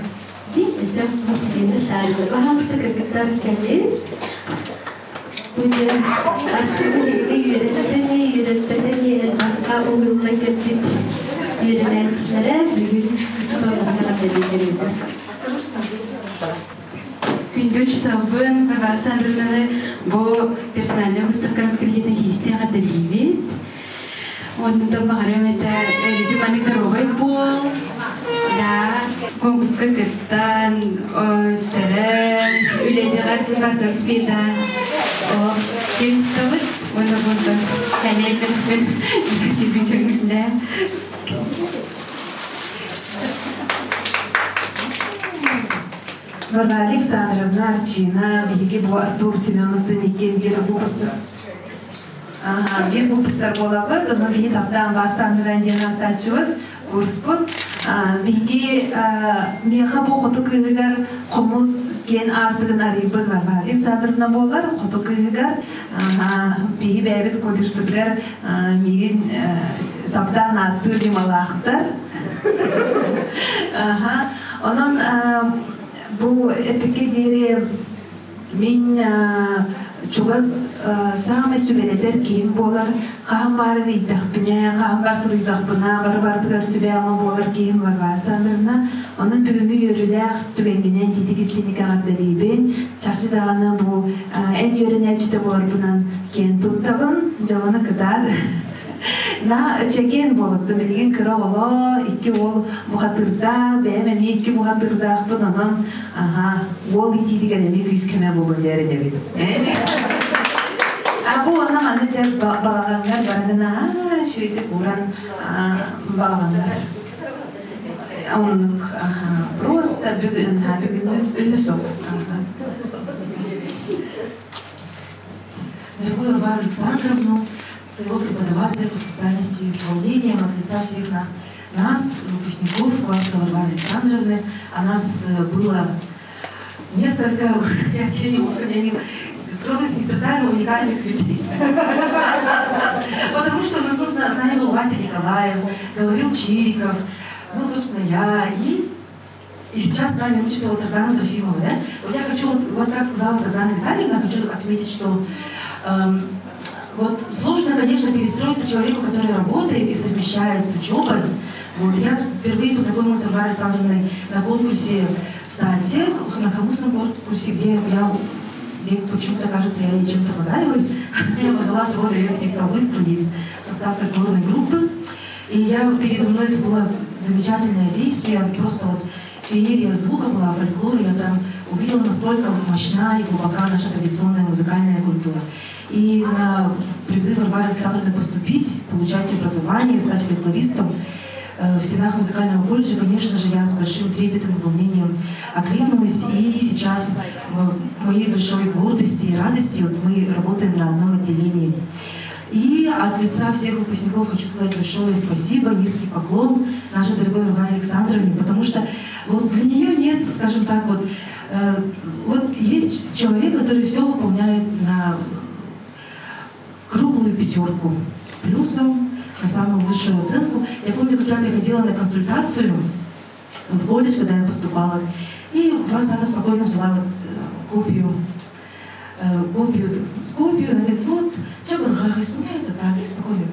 дии өссө Василина Шарина баһаалыста кыргыттар кэлин бу дьэ арчыны биһигини үөрэттини үөрэппэтэни элбэххэ уһуйуллан кэлбит үөрэнээччилэрэ бүгүн учууталларга эҕэрдэлииллэр Күндү учууталбын Варвара Александровнаны бу персональнай выставканы открытиетин хиисти эҕэрдэлиибит. Оннуттан баҕарыам этэ, өрүтү маннык доруобай буол. Да, конкурска кыттан, төрөн, үлэтигэр бар успейдаан, ол ким табыт, уонна бунтан кэлэйбэппин, тибитиҥлэ. Варвара Александровна Арчина, биһиги бу Артур Семеновтан иккиэн биир выпустар биир выпустар буолабыт, онно биһи таптаан Вассандыран диэн ааттааччыбыт, курспут. Биһиги миэхэ бу хоту кыыһыгар хомус киэн аартыгын арыйбыт Варвара Александровна буолар, хоту кыыһыгар биһи бэйэбит колледжпытыгар миигин таптаан ааттыыр ньымалаахтар. Онон бу эпиккэ диэри мин чугас саамай сүбэлэтэр киһим буолар. Хаһан баар ыйдахпына, хаһан баар суруйдахпына, бары барытыгар сүбэ-ама буолар киһим Варвара Александровна. Онон бүгүҥҥү үөрүүлээх түгэҥҥинэн тиитик истиҥник эҕэрдэлиибин. Чахчы даҕаны бу эн үөрэнээччитэ буоларбынан киэн туттабын. Дьолону кытаат. На чэгиэн буолуттум. Билигин кыра оҕолоо, икки уол бухатыырдаах, бэйэм эмиэ икки бухатыырдаахпын, онон аха, уол иитиитигэр эмиэ күүс-көмө буолуон дээринэбин. А бу онно маны дьэ балаҕаҥҥар барыгына үчүгэйдик ууран балаҕаннар. Оннук, просто бүгүн, бүгүн үһүс Дорогую Варвару Александровну, своего преподавателя по специальности с волнением от лица всех нас, нас, выпускников класса Варвары Александровны, а нас было несколько, я не я не, скромность не страдаю, но уникальных людей. Потому что у нас с нами был Вася Николаев, говорил Чириков, ну, собственно, я и сейчас с нами учится вот Сардана Трофимова, да? Вот я хочу, вот, вот как сказала Сардана Витальевна, хочу отметить, что вот сложно, конечно, перестроиться человеку, который работает и совмещает с учебой. Вот, я впервые познакомилась с Варварой Александровной на конкурсе в Тате, на хомусном конкурсе, где я где почему-то, кажется, я ей чем-то понравилась. Меня позвала с Советские столбы в круиз, в состав фольклорной группы. И я, передо мной это было замечательное действие, просто вот феерия звука была, фольклор, я прям увидела, насколько мощна и глубока наша традиционная музыкальная культура. И на призыв Варвары Александровны поступить, получать образование, стать фольклористом в стенах музыкального колледжа, конечно же, я с большим трепетом и волнением окликнулась. И сейчас к моей большой гордости и радости вот мы работаем на одном отделении. И от лица всех выпускников хочу сказать большое спасибо, низкий поклон нашей дорогой Варваре Александровне, потому что вот для нее нет, скажем так, вот, вот есть человек, который все выполняет на круглую пятерку с плюсом, на самую высшую оценку. Я помню, как я приходила на консультацию в колледж, когда я поступала, и просто она спокойно взяла вот копию, копию, копию, она говорит, вот, Чабурхах исполняется так, и спокойно.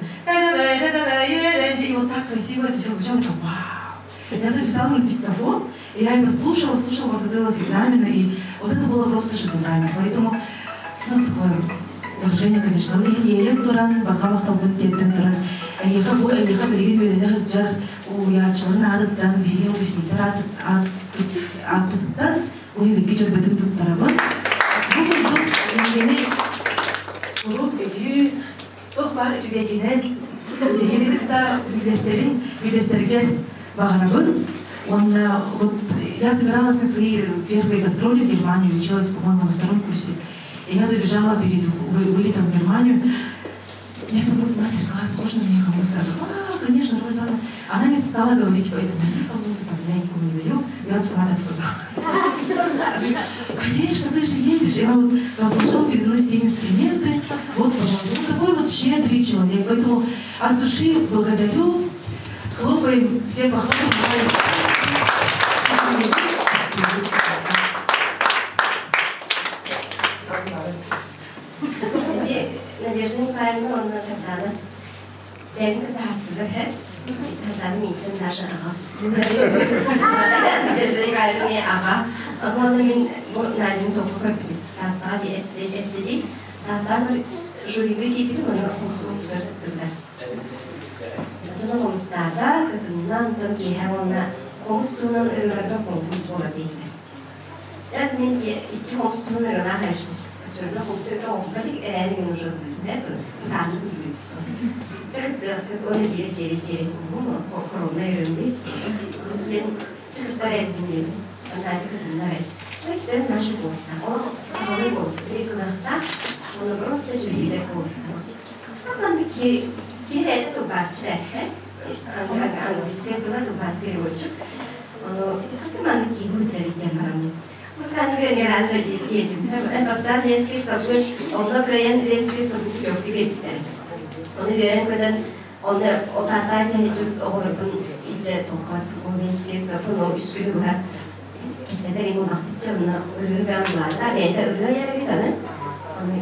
И вот так красиво это все звучало, я вау. Я записала на диктофон, и я это слушала, слушала, вот готовилась к экзамену, и вот это было просто шедеврально. Поэтому, ну, такое выражение, конечно, иэйэн туран, барҕа махталбын тиэрдэн туран, эйиэхэ бу эйиэхэ билигин үөрэнэ сылдьар уһуйааччыларын аатыттан, биһиги выпускниктар ааппытыттан уһуйбикки дьөрбөтүн туттарабын. Бу курдук эйигини куруук өйүү, туох баар үчүгэйгинэн биһигини кытта үллэстэрин, үллэстэргэр баҕарабын. Уонна вот я собиралась на свои первые гастроли в Германию, училась, по-моему, на втором курсе. И я забежала перед вылетом в Германию. Это будет мастер-класс, можно мне хамуса? А, конечно, Розана. Она не стала говорить, поэтому я хамуса, там, я никому не даю. Я бы сама так сказала. Конечно, ты же едешь. И она вот разложила передо мной все инструменты. Вот, пожалуйста. Вот такой вот щедрый человек. Поэтому от души благодарю. Хлопаем, все похлопаем. Надежда Николаевна онна Сардана. Бэйэм кытта хастылар һэ. Сардана миитин даже аҕа. Надежда Николаевна мин аҕа. Онно мин бу Надяны тоққа көрбүтүм. Тааттаҕа дии эттилии. Тааттаҕа жюрига тиийбитим, ону хомус хомусар кыттыбыта. Онтон хомустаата, кытынна, онтон киэһэ уонна Хомус туһунан ырыаларга конкурс буолар дииллэр. Эт мин икки хомус туһунан ырыалаах эбиппин. Оччолорго хомус ырыа оҥоһулла илик эрээри мин уже ыллыырым ытаанын тиийбит. Чэ кыттыахтык уонна биирэ дьиэри-дьиэри хомуһум корона ырыамдыы диэн чэ кыттар эбиппин диэтим. Надя кытынна эрэ. Истэн наша голостаах. Олох сахалыы голос. Кылахтаах, оны просто дьүһүйдэр голостаах. Так маннык киһи тылбаасчыт этэ. Английскай тыла тылбаат переводчик. Ону хаты маннык киһи диэн бараммын. Музыкальный генерально диэтим. Бастаан Ленский столбы, онно кыайан Ленский столбы путевки биэрбиттэр. Ону үөрэн көтөн, оны отаатаа чэһичик оҕолорбун илдьэ туохха ол Ленский столбы, ол үс күнү быһа кэпсэтэр им улахпытча, онно ырыа ыллаата, бэйэтэ ырыа айар эбит аны. Ону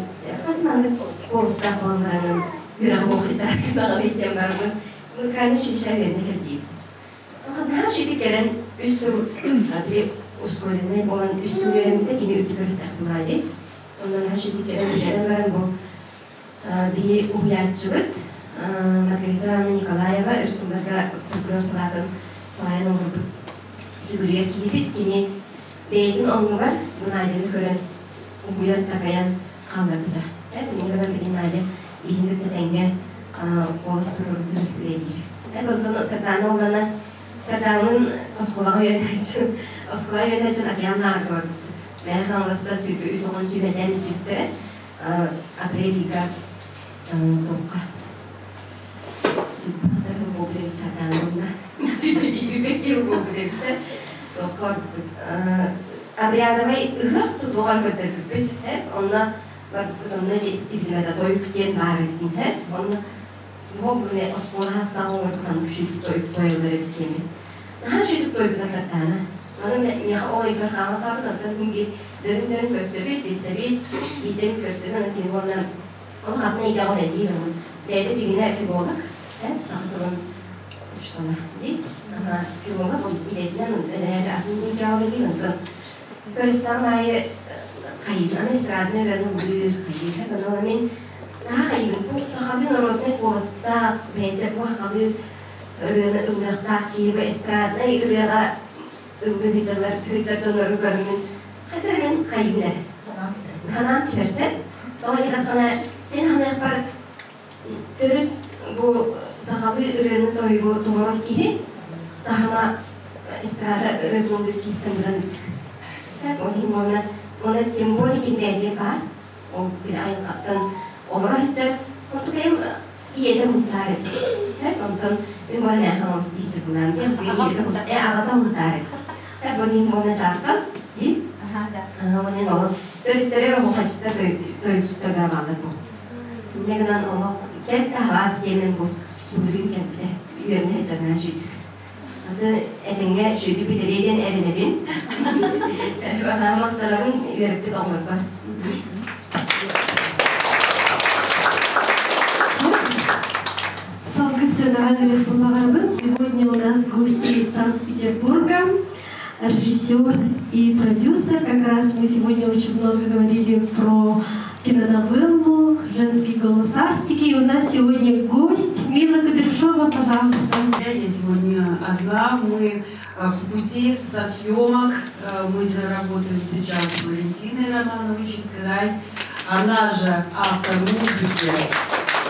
хаты маннык куолустаах буолан баранын үөрэҕим охичааркынаҕын диэн бараммын музыкальный училище үөрэнэ кэлдиибит. Наһаа үчүгэй кэлэн үс сыл били ускоренный буолан үс сыл үөрэммитэ кини үрдүк үөрэхтээх буолаадьый. Онно наһаа үчүгэй кэлэн бүтэрэн баран бу биһи уһуйааччыбыт Маргарита Ивановна Николаева өр сылларга фольклор салаатын салайан олорбут сүгүрүйэр киһибит. Кини бэйэтин оннугар бу Надяны көрөн угуйан такайан хаалларбыта. Ини гынан билин Надя биһини кытта тэҥҥэ куолас туруорбутун үлэлиир. Онтон Сардаана уоллана Сардаанын оскуолаҕа үөрэнээччин оскуолаҕа үөрэнээччин океан ааҕарга барбыппыт. Мэҥэ Хаҥаластан сүүрбэ үс оҕон сүүмэрдээн илдьибиттэрэ. Апрель ыйга туохха сүүрбэ хас эрэ буолбут эбит Сардаана уонна сүүрбэ бииргэ киил буолбут эбит туохха барбыппыт обрядовай ыһыах тутуоҕар көрдөрбүппүт онно барбыппыт онно дьэ истибитим это тойук диэн баар эбитин онно бу күнэ оскуола хаастаах оҕолорго маннык үчүгэй тойук туойаллар эбит диэммин наһаа үчүгэй туойбута Сардаана ону миэхэ ол өйбөр хаалан хаалбыт оттон күн биир дөрүн-дөрүн көрсөбүт билсэбит биирдэн көрсөбүн аны кини уонна ол хатына эйгэҕэ үлэлиир онон бэйэтэ дьиҥинэ филолог саха тылын учуутала дии филолог идэтинэн эрээри атын эйгэҕэ үлэлиир онтон көрүстэҕим аайы хайыыр аны эстрадный ырыаны ыллыыр хайыыр ону мин наһаа хайыыбын бу сахалыы народнай куоластаах бэйэтэ бу сахалыы ырыаны ыллыахтаах киһи бу эстраднай ырыаҕа ыллыы сылдьаллар сылдьар дьоннору көрөммүн хайдах эрэ мин хайыыбын эрэ санаам түһэрсэр тоҕо диэтэххинэ мин саныахпар төрүт бу сахалыы ырыаны тойугу толорор киһи таһыма эстрада ырыатын ыллыыр киһиттэн быдан үрдүк. Ол иһин уонна уонна тем более кини бэйэтигэр баар ол били айылҕаттан олоро сылдьар онтукайым ийэтэ уһуктаар эбит. Онтон мин буолан мээхэ оҥос диэччи диэн ийэтэ э аҕата уһуктаар эбит. Бу иһин буолна чааркан дии. Онон олох төрүттэрэ оһуохайдьыттар тойуксуттар бааллар бу. Инньэ гынан олох кэл таһаас диэмин бу былырыын кэлбитэ үөрэнэ сылдьарынан үчүйдүк. Аты этэҥҥэ үчүйдүк бүтэриэ диэн эрэнэбин. Махтанабын үөрэппит оҕолорбор. Салгыы Сегодня у нас гости из Санкт-Петербурга, режиссер и продюсер. Как раз мы сегодня очень много говорили про киноновеллу «Женский голос Арктики». И у нас сегодня гость Мила Кудряшова, пожалуйста. Я сегодня одна. Мы в пути со съемок. Мы работаем сейчас с Валентиной Романовой Чискарай. Она же автор музыки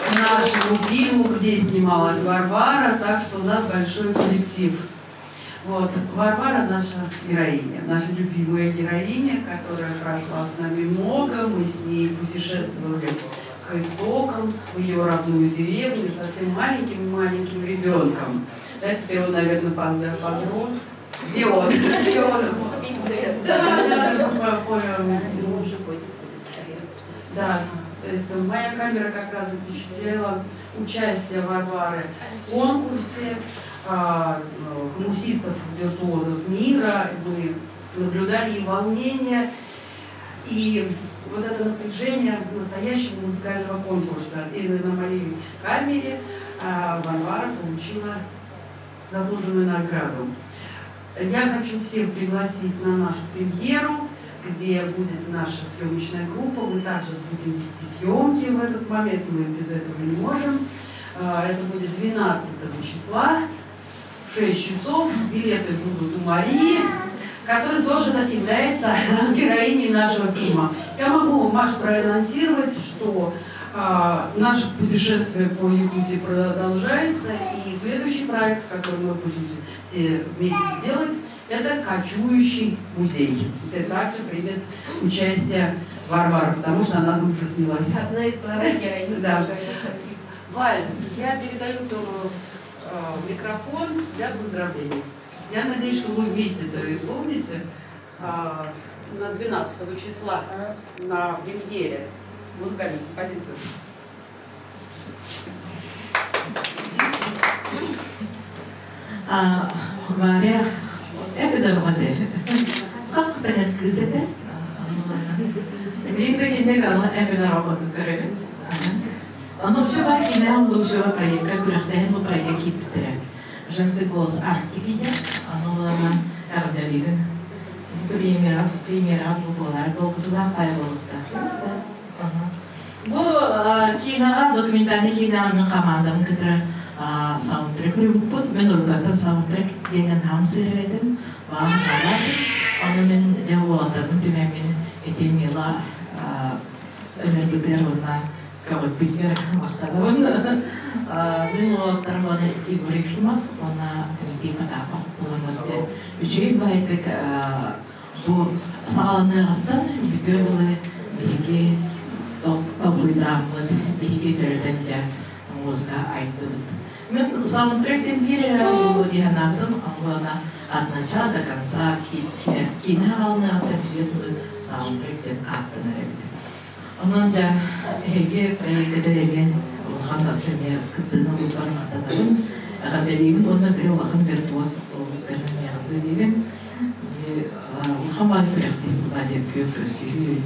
к нашему фильму, где снималась Варвара, так что у нас большой коллектив. Вот. Варвара наша героиня, наша любимая героиня, которая прошла с нами много, мы с ней путешествовали к истокам, в ее родную деревню, совсем маленьким-маленьким ребенком. Да, теперь он, наверное, подрос. Где он? Где он? Да, понял. Да, то есть моя камера как раз запечатлела участие Варвары в конкурсе хмусистов, виртуозов мира. Мы наблюдали и волнение, и вот это напряжение настоящего музыкального конкурса. И на моей камере Варвара получила заслуженную награду. Я хочу всех пригласить на нашу премьеру, где будет наша съемочная группа. Мы также будем вести съемки в этот момент, мы без этого не можем. Это будет 12 числа. в 6 часов. Билеты будут у Марии, которая тоже является героиней нашего фильма. Я могу, Маш, проанонсировать, что наше путешествие по Якутии продолжается, и следующий проект, который мы будем все вместе делать, это «Кочующий музей», где также примет участие Варвара, потому что она там уже снялась. Одна из главных героинь. Да. Валь, я передаю Тому микрофон для поздравлений. Я надеюсь, что вы вместе это исполните на 12 числа на премьере музыкальной композиции. Варя, это дороготе. Как понять кызете? Мен да кине ала эбе работу көрөбүн. Аны вообще бар кине лучшего проекта күрәхтәһен бу проектка киттеләр. Женский голос Арктики диэн, аны улана эҕэрдэлиибин. Премьера, премьера бу буолар долгутулаах бай буолуохта. Бу киноҕа, документальный киноҕа мин командабын кытары саундтрек үрүбүппут. Мен уруккаттан саундтрек диэн хаам сыырар этим. Баҕам хаалаат. Ону мин дьэ уолаттарбын түмэммин ити Мила ынырбытыгар уонна көҕүппүтүгэр махтанабын. Мин уолаттарым уонна Егор Ефимов уонна Дмитрий Потапов буолар үчүгэй баайдык бу саҕаланыаҕыттан бүтүөр дылы биһиги толкуйдааммыт, биһиги төрөтөн дьэ музыка айдыбыт. Мен саундтректен биир эрэ буолуо дии санаабытым, уонна от начала до конца киинэ хаалыныаҕыттан бүтүөр дылы саундтректен ааттанар эбит. Онон дьэ эһиги проеккытыгар эмиэ улахан эмиэ кыттыыны ылбыппар махтанабын. Эҕэрдэлиибин уонна били улахан виртуоз буолбукканан эҕэрдэлиибин. Улахан баай күрэхтэһии баай күөх көрсүһүү,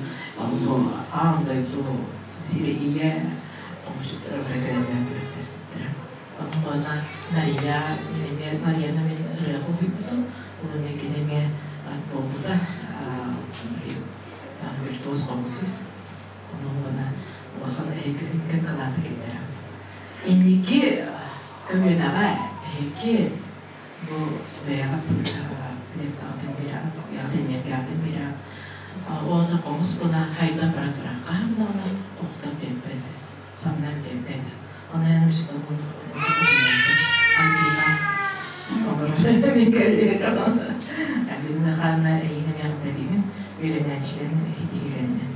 бу аан дойду сири ийэ оҥочуттара бары кэлэннэр күрэхтэспиттэрэ. Онон уонна Нария, мин эмиэ Марияны мин ырыаҕа уһуйбутум, ол эмиэ кини эмиэ буолбута виртуоз хомусист. Онон уонна улахан эһиги күн кылааты киллэрэ. Инники көлүөнэҕэ эһиги бу бэйэҕит лентаҕытын биэрэҕит, бэйэҕит энергияҕытын биэрэҕит. Уонна хомус буна хайдан бара турар. Хаһан даҕаны охтон биэрбэт, самнан биэрбэт. Онон эн учууталбын Альбина олорор мин коллегам. Альбина Михайловна эйигин эмиэ эҕэрдэлиибин, үөрэнээччилэрин иһитиилэринэн.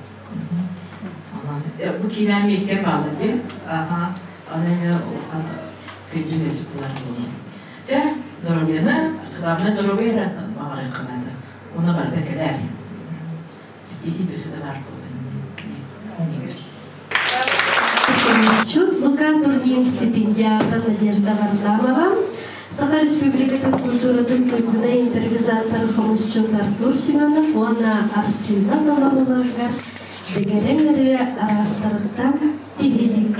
Онон бу киинэм иккиэн бааллар дии. Аха, онон эмиэ улахан күндү ыалдьыттылар буолуо. Дьэ, доруобуйаны, главное доруобуйа эрэ баҕарыахха наада. Уонна барыта кэлээр. Ситиһии өссө да баар буолан иннигэр. Чуд Лука Турнин стипендиата Надежда Варламова, Саха Республикатын культуратын туйгуна импровизатор хомусчут Артур Семенов уонна Арчыына толорууларыгар дэгэрэҥ ырыа араастарыттан тиһилик.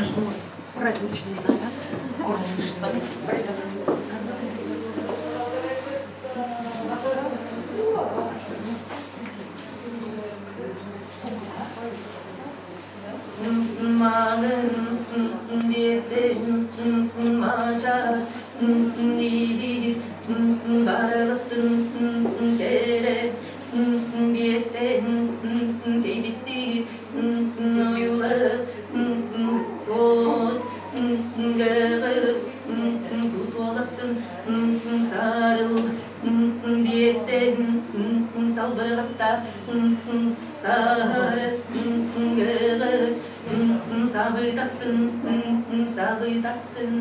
Маҥан биэрдин мачар диир барыластын кэрэ биэртэн кэбистир ойуулары туос гыгыс тутуоластын сарыл биэртэн салбырҕаста сары гыгыс сабытастын сабытастын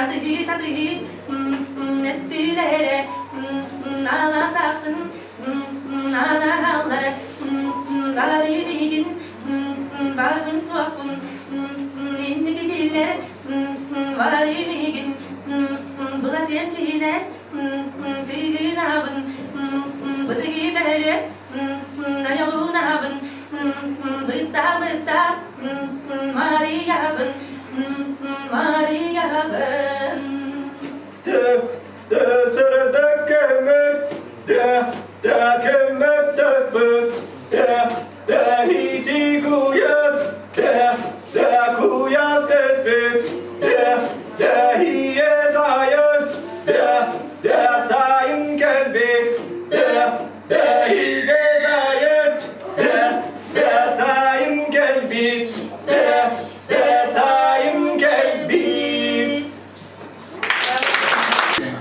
Татыһыы татыһыы өттүлэрэ Наала сахсын наалааллара Бары миигин барбын суохпун инникитиллэр Бары миигин былатыан киһинэс кыыгынаабын бытыгы бөлө Айылуунабын бытта-бытта Марыйабын Марыйабын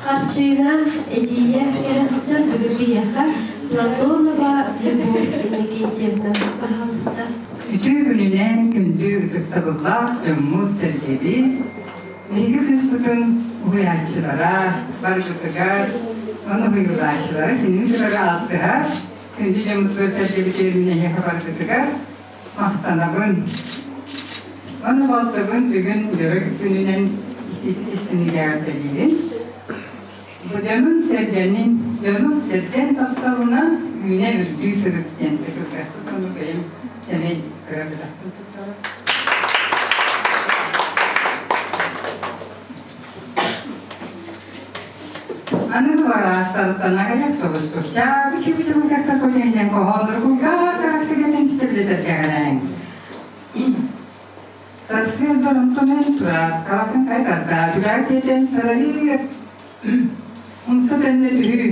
Харчыына эдьиийэ кэлэ сылдьар бүгүн биһиэхэ Платонова Любовь Иннокентьевна, пожалуйста. Үтүө күнүнэн күндү ытыктабыллаах дьоммут-сэргэбит, Биһиги кыыспытын уһуйааччылара, барыбытыгар, ону уһуйулааччылара кинини кытары алтыһар, күндү дьоммутугар сэргэбитигэр мин эһиэхэ барытытыгар махтанабын. Уонна балтыбын бүгүн дьоро күнүнэн истиитик истиҥник эҕэрдэлиибин. Бу дьонун сэргэнин, дьонун сэргэн тапталынан үүнэ үрдүү сырыт диэн кыргыспыт ону бэйэм сэмэй кыра бэлэхпин туттарар. Аны туораастарыттан аҕыйах соҕустук чаабы чыбы-чыбыргаттар көтөһүнэн хоһооннору кулгаах караксыгатын истэбилэтэргэҕэлээҥ. Сарсыарда онтон өн тураат, халатын кайтарда, түлээх тиэтэн сарайыы умса төннө түһүү.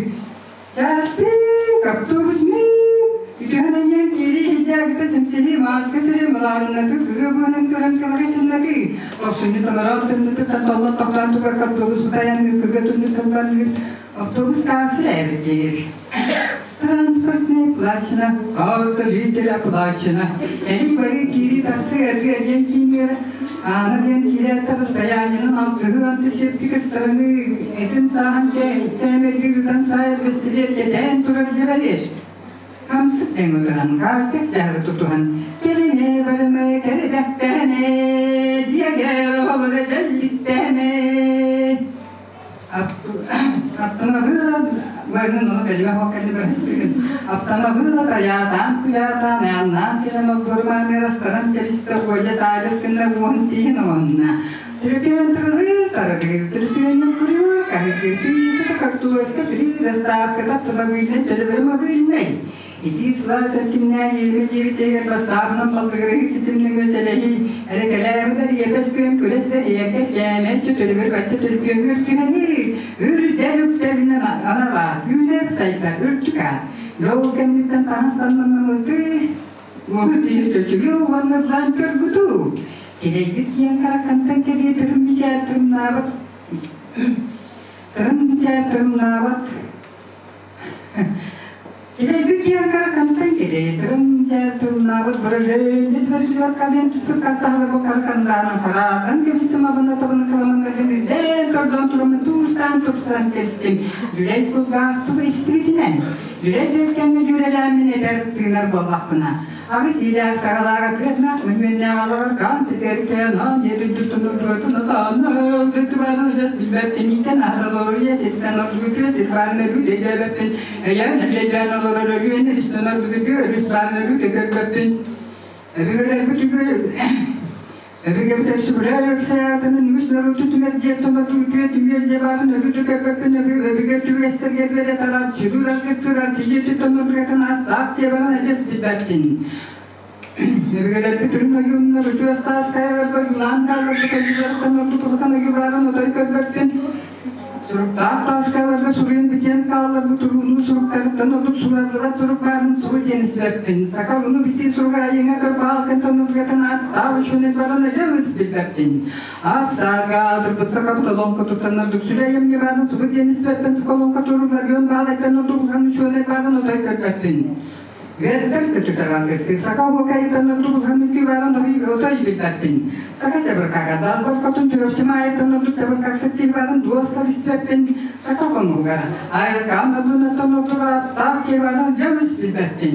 Чааспык, автобус миик, үтүһэн анньан киирии иһдээкитэ симсиһии мааска сири мылаарыннатыы кырыа быһынан көрөн кылаҕы сыннатыы. Тохсунньу томороон тымнытыттан толлон тохтоон турар автобус бутайанныыр кырга түннүк кылбанныыр автобус каасыр эбирдиир. Транспортная оплачена, карта жителя оплачена. Кэлии-барыы киирии-тахсыы атыы-эргиэн киинигэр аана диэн киирээттэр расстояниенын алтыһыы антисептик ыстарыныы этин сааһын кээмэйдии ытан саайар бэстилиэт кэтээн турар дьэбэлиэр. Хамсык дэҥ утаран, хаарчах дьаһалы тутуһан, кэлимэ барымы кэрэдэхтэһэмэ, диэгээл оҕолоро дьэлликтэһэмэ. Автомобила Автомобила тайаатаан куйаатаан ааннаан кэлэн олбуорумааны ырастаран кэбистэ уодьа саадьас гынна уон тииһин оҥоһунна. Түрпүөн тырылыыр тарылыыр, түрпүөннүк куруур каһыытыыр пиисата картуоска при доставката автомобильнай төлөбүрэ мобильнай. Итии сылаас эркиннээх иирмэ диэбитигэр бассаабынан балтыгырыһыы ситимниҥ өсөлөһүү, эрэкэлээбитэр иэпэс күөн күрэс эриэккэс кээмэччи төлөбүр бачча төлпүөҥҥэ үртүһэнии, үрдэл үктэлинэн аналаах, үүнэр сайдар үрдүк аат. Дьол кэнниттэн таҥастаннаннамытыы, уоһу тииһи чөчүгү уонна ыллаан көргүтүү. Килэйбит киэҥ караккантан кэлиэ тырым мичээр тырымнаабыт, тырым мичээр тырымнаабыт Китэйбит киэркара кантан кэлэй, тырым тылнаабыт выражение түбэриллибэккалыын түспүт хаттаһаларбы каракандаанан караардан кэбистим абына табыны кыламаннаргын ирдээн тордоон турамын туустаан тупсаран кэбистим. Дьүлэй кулгаах тугу истибитинэн, дьүлэй бүөккэҥҥэ дьүөрэлээммин этэр тыынар буоллахпына, Аҕыс иилээх саҕалааҕа тыатнаах мөһүөннээх алаҕар хаан титэркээн аан дойдуттан ордуотун атаан дойдубаарын үлэс билбэппин иитэн аһара олорор ийэ сиртэн ордугутуө сир баарын өрүү өйдөөбөппүн өйөөн өйдөөн олорор өлүөн өрүстэн ордугутуө өрүс баарын өрүү да көрбөппүн өбүгэлэрбит үгү Өбүгэбит өксүкүлээ Өлөксөй үгүс норуоту түмэр дьиэттэн ордук үтүө түмүөр дьиэ баарын өрүү да көрбөппүн өбүгэ түгэстэргэ үөрэ тарар сүдүр аргыстыыр тиийэ түттэн ордугатын ааттаах диэбэрин эдэс билбэппин. Өбүгэлэрбит үрүн ойууннар үтүө астаас кайаларга ойуулаан хаалларбыт ойууларыттан ордук улахан ойуу баарын отой көрбөппүн. Суруктаах тааскаларга суруйан бүтэн хаалларбыт уруулуу суруктарыттан ордук суураллыбат сурук баарын сугу диэн истибэппин. Саха уруну битии суругар айыҥа кырбаалкын тоннутугатын ааттаах учуонай баран өлө билбэппин. Аар саарга аатырбыт сахабыт олоҥхо туттан ордук сүрэ айымньы баарын сугу диэн истибэппин. Саха олоҥхо туругар баалайтан ордук улахан учуонай баарын отой көрбөппүн. Үөрдэр көтүтэр аргыстыы саха оһуокайыттан ордук улахан үҥкүү баарын отой билбэппин. Саха чабыркаҕа далбар хотун Чурапчы Маайыттан ордук чабыркахсыт киһи баарын дуостар истибэппин. Саха хомуһугар айылҕаан одуунаттан ордук ааттаах киһи баарын дьон билбэппин.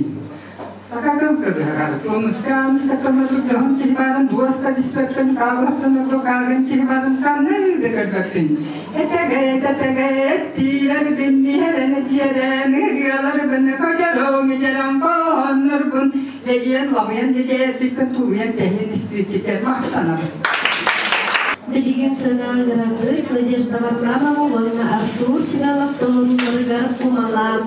Саха кыл кыдыһыгар туомуска аныскаттан ордук дьоһун киһи баарын дуоста диспэппин, хаалыһыттан ордук ааргын киһи баарын ханны да көрбөппүн. Этэгэ, тэтэгэ, эттиилэрбин, иһэрэн этиэрэн, ырыаларбын, көдөрөҥ, идэрэн, хоһооннорбун, лэбиэн, лабыйан либээрбиппин тулуйан тэһин истибиккитигэр махтанабын. Билигин сыанаҕа Надежда Варламова уонна Артур Семенов толорууларыгар кумалаан.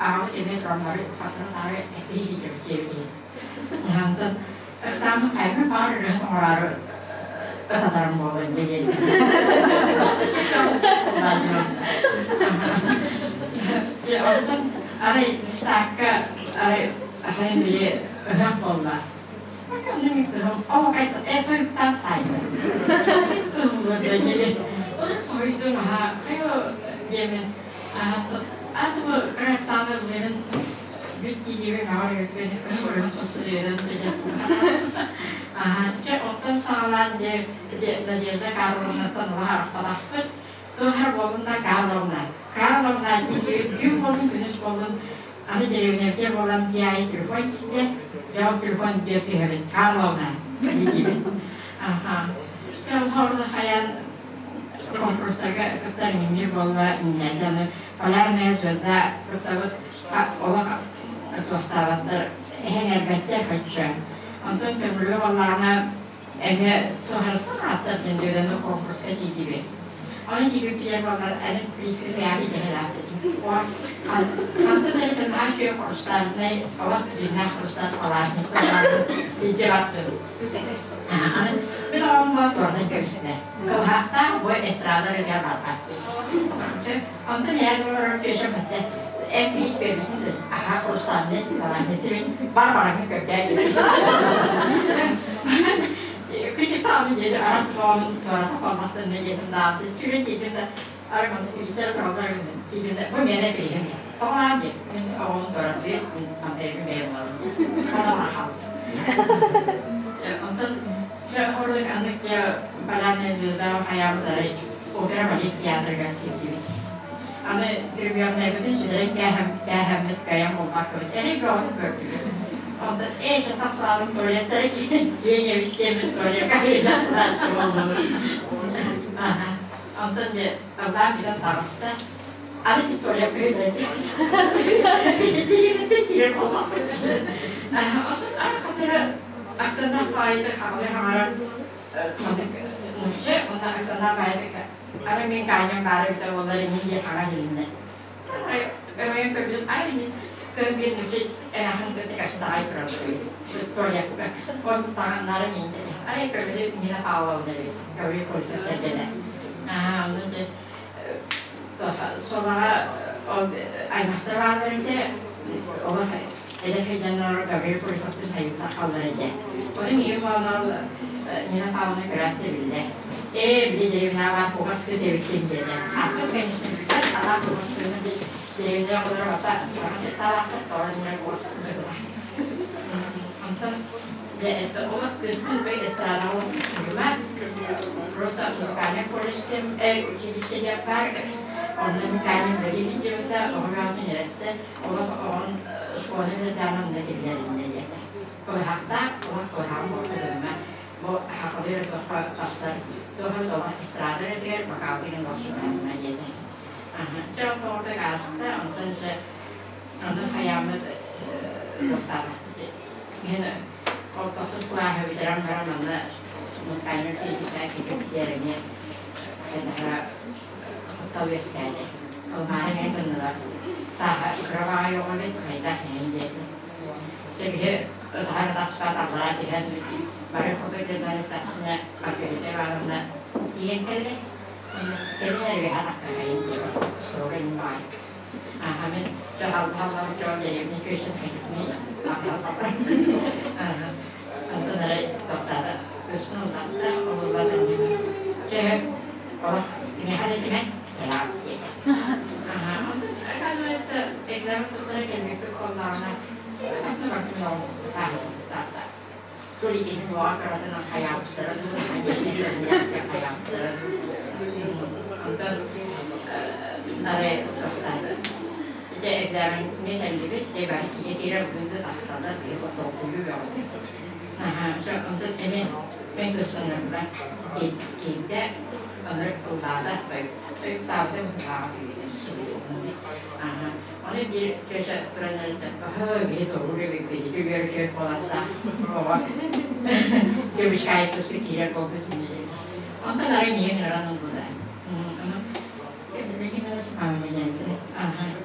Аҕабыт эмиэ тураннары хаттан-таары эппири иһиттэбит диэбит. Онтон ыксааммын хайабын баҕар ырыаһыт оҥороору ытатарым буолуо инньэ диэн. Дьэ онтон арай дьыссаакка арай аһайым били ыһыах буолла. Аны деревнябитэ буолан дьиэ аайы телефон киирдэ, дьэ ол телефон биэр түһэбит, Карловна диибит. Аха. Дьэ ол хайан конкурстарга кыттар иҥнир буолла, иҥнээти аны Полярная звезда кыттабыт олох туохтаабаттар, эһэҥэрбэттэр көччө. Онтон көмүлүө буоллаҕына эмиэ туһарсан ааттар диэн дьүөдэнэ конкурска тиийдибит. Онон тиийбиппитигэр буоллар аны приискэ тыйааты идэһэлээхпит. Хантан эрэ тыҥаһар үчүгэй хрустальнай олох дьиҥнээх хрусталь салаатница илдьэ баттым. Аны мин оҕом буол туордан кэбистэ. Кылыһахтаах бу эстрада рыга барбат. Онтон эр олорор түөшөм этте. Эн приис биэрбитин аха хрустальный салаатница мин бар бараҥы көрдөө Күчүк тааны диэри арах боомун туората буолбахтан диэтим даҕаны сүрүн тиийдим да арай манна үстэр тураллар тиийдим да бу миэнэ бириһим тоҕолоон диэн мин оҕобун туоратыыр мин ампиэрбин бэйэм буолабын оҕоҕо хаалбыт онтон дьэ хорук анык дьэ полярная звезда хайаабыт арай опера балет театрыгар сирдибит аны премьернайбытын сүтэрэн кээһэммит кыайан булбаккыбыт эрэй бөҕөнү көрдүбүт Онтон ээ чэ сахсаалым туалеттара киэҥ эбит диэммит туалекка ыытан турааччы буоллубут. Аха. Онтон дьэ ыллаан бүтэн таҕыста. Аны бит туалекка ыытан Биһиги тиийэр буоллахпыт. Онтон ары хатыра Оксана баайыта хаҕылыы хаҥарар маннык нуучча уонна Оксана баайыта ары мин Ганям баара эбитэ буоллар иннин диэн хаҥа иһилиннэ. Өҥөйөн көрбүтүм, ай көн биир эмээхин кытта кашдаҕай турар туалекка. Он таҥаннары мииннэ. Ай көрбүтүм Нина Павловна эбит. Гаврил Колесов кэргэнэ. Аа, онно дьэ солаҕа аймахтар бааллар этэ. Олох эдэр сылдьаннар Гаврил Колесовтын хайыттар халлар этэ. Ону миигин буолан Нина Павловна көрөөт да биллэ. Ээ, били деревняҕа кугас кыыс эбиккин диэтэ. Атын, конечно, бүппэт, анаан кугас кыыһы деревня оҕолоро бата саҥа сыттаалаахтар, тоҕо иннинэ кугас кыыһы Онтон дьэ это олох кыыскын бу эстрадаҕа уһуйума, просто музыкальный колледж диэн училище диэн баар, онно музыкальный үлэлии сылдьыбыта, оҕо бөҕөтүн үөрэттэ, олох оҕон школаны бүтэрдэҕинэ онно киллэриннэ диэтэ. Кылыһахтаах, олох кылыһаҕын буолта бу сахалыы эрэ туохха тахсар, туох эмит олох эстрада эрэтигэр вокалга диэн олохсуйбатыма диэтэ. Дьэ ол оҕото ааста, онтон дьэ онон хайааммыт туохтаабаппыт. Иһин ол тохсус кылааһы бүтэрэн баран манна музыкальнай училищеҕа киирбиппитигэр эмиэ хайдахара куттал үөскээтэ. Ол маары эмиэ гыннылар. Сааһа кыра баҕайы оҕо эбит, хайдах иһин диэтэ. Дьэ биһи ытаһар ытаспат аллараа түһэн бары факультеттан истэхпинэ Маргарита Ивановна тиийэн кэллэ. Кэлин эрэ үөһэ таххахайын диэтэ. Суруга иҥин баҕайы. Аха мин дьаһаллар дьон дэриэбинэ күөсүн хайдахмый аха Онтон эрэ тохтоото. Кыыспын ыллатта, ол ыллатан чэ олох кимиэхэ да этимэ кэлэҕит диэтэ. Аха онтон оказывается экзамен туттара кэлбиппит буоллаҕына Аны биир кеша туран эрэ биһи тоҕур эбиппит ити үөрүкэ куоластаах оҕо Дьөбүчкаайыттаспыт киирэр буолбут Онтон арай миигин ыран ылбыта.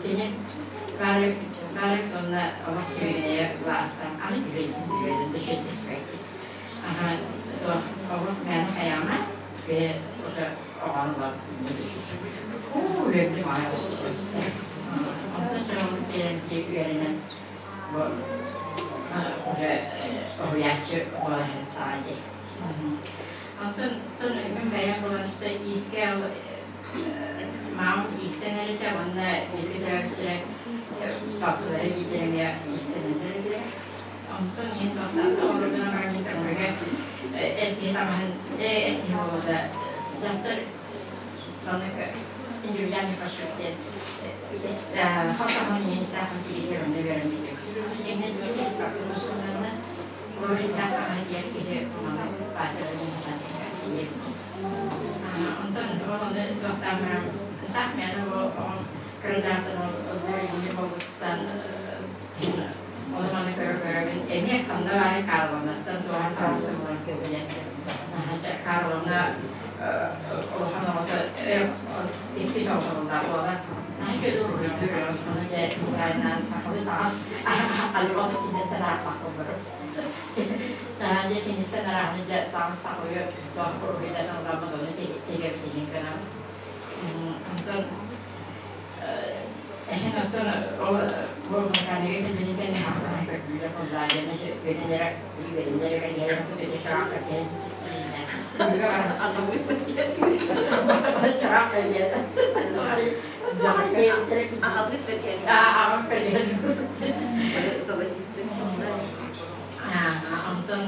Кини бары бары онно олох сибигинэйэ улаатсан аны үбэйдин да үчүгэйдик Аха туох олох мээнэ хайаама бэйэ уже оҕону Уу үөрдүм аҕай Онтон дьоҥум кэлэн үөрэнэн бу уже уһуйааччы буола сырыттаҕа дии. Онтон мин бэйэм буолан иискэ маам иистэнэр этэ уонна бииргэ төрөөбүттэрэ балтылара иитэр эмиэ иистэнэллэр этилэр. Онтон ийэм тохтоон оҕолорбунан баран көмөргө эр киһи таҥаһын эр киһи буолбута дьахтар маннык индивидуальный пошив диэн халтаһын ийэн саахын тигитэр онно үөрэммитим. Иннэ диэн Лориса эр киһи маны патернын Онтон ону туохтаан баран таах мээнэ оҕом кырдаатан ол болбуттан ону маны көрө-көрөбүн эмиэ ханна баары Карловнаттан туоһа саалсыммар көбүлэ Карловна улахан оҕото иккис оҕолорунда буола наһаа үчүгэй уруһуйдуур ону дьэ дизайнаан сахалыы таҥас альбом киниттэн аахпакка Дьэ киниттэн арааһы дьэ таҥас сахалыы туох уруһуйдатан ылламмыт ону тигэбитинин гынан онтон эһэн оттон ол бу механика кэлбитин кэннэ хаахтаан көрдүүлэр буоллаа диэн үөнэлэрэ үөнэлэрэ дьэ чараах кэргэн чараах кэргэн аҕам кэргэн Онтон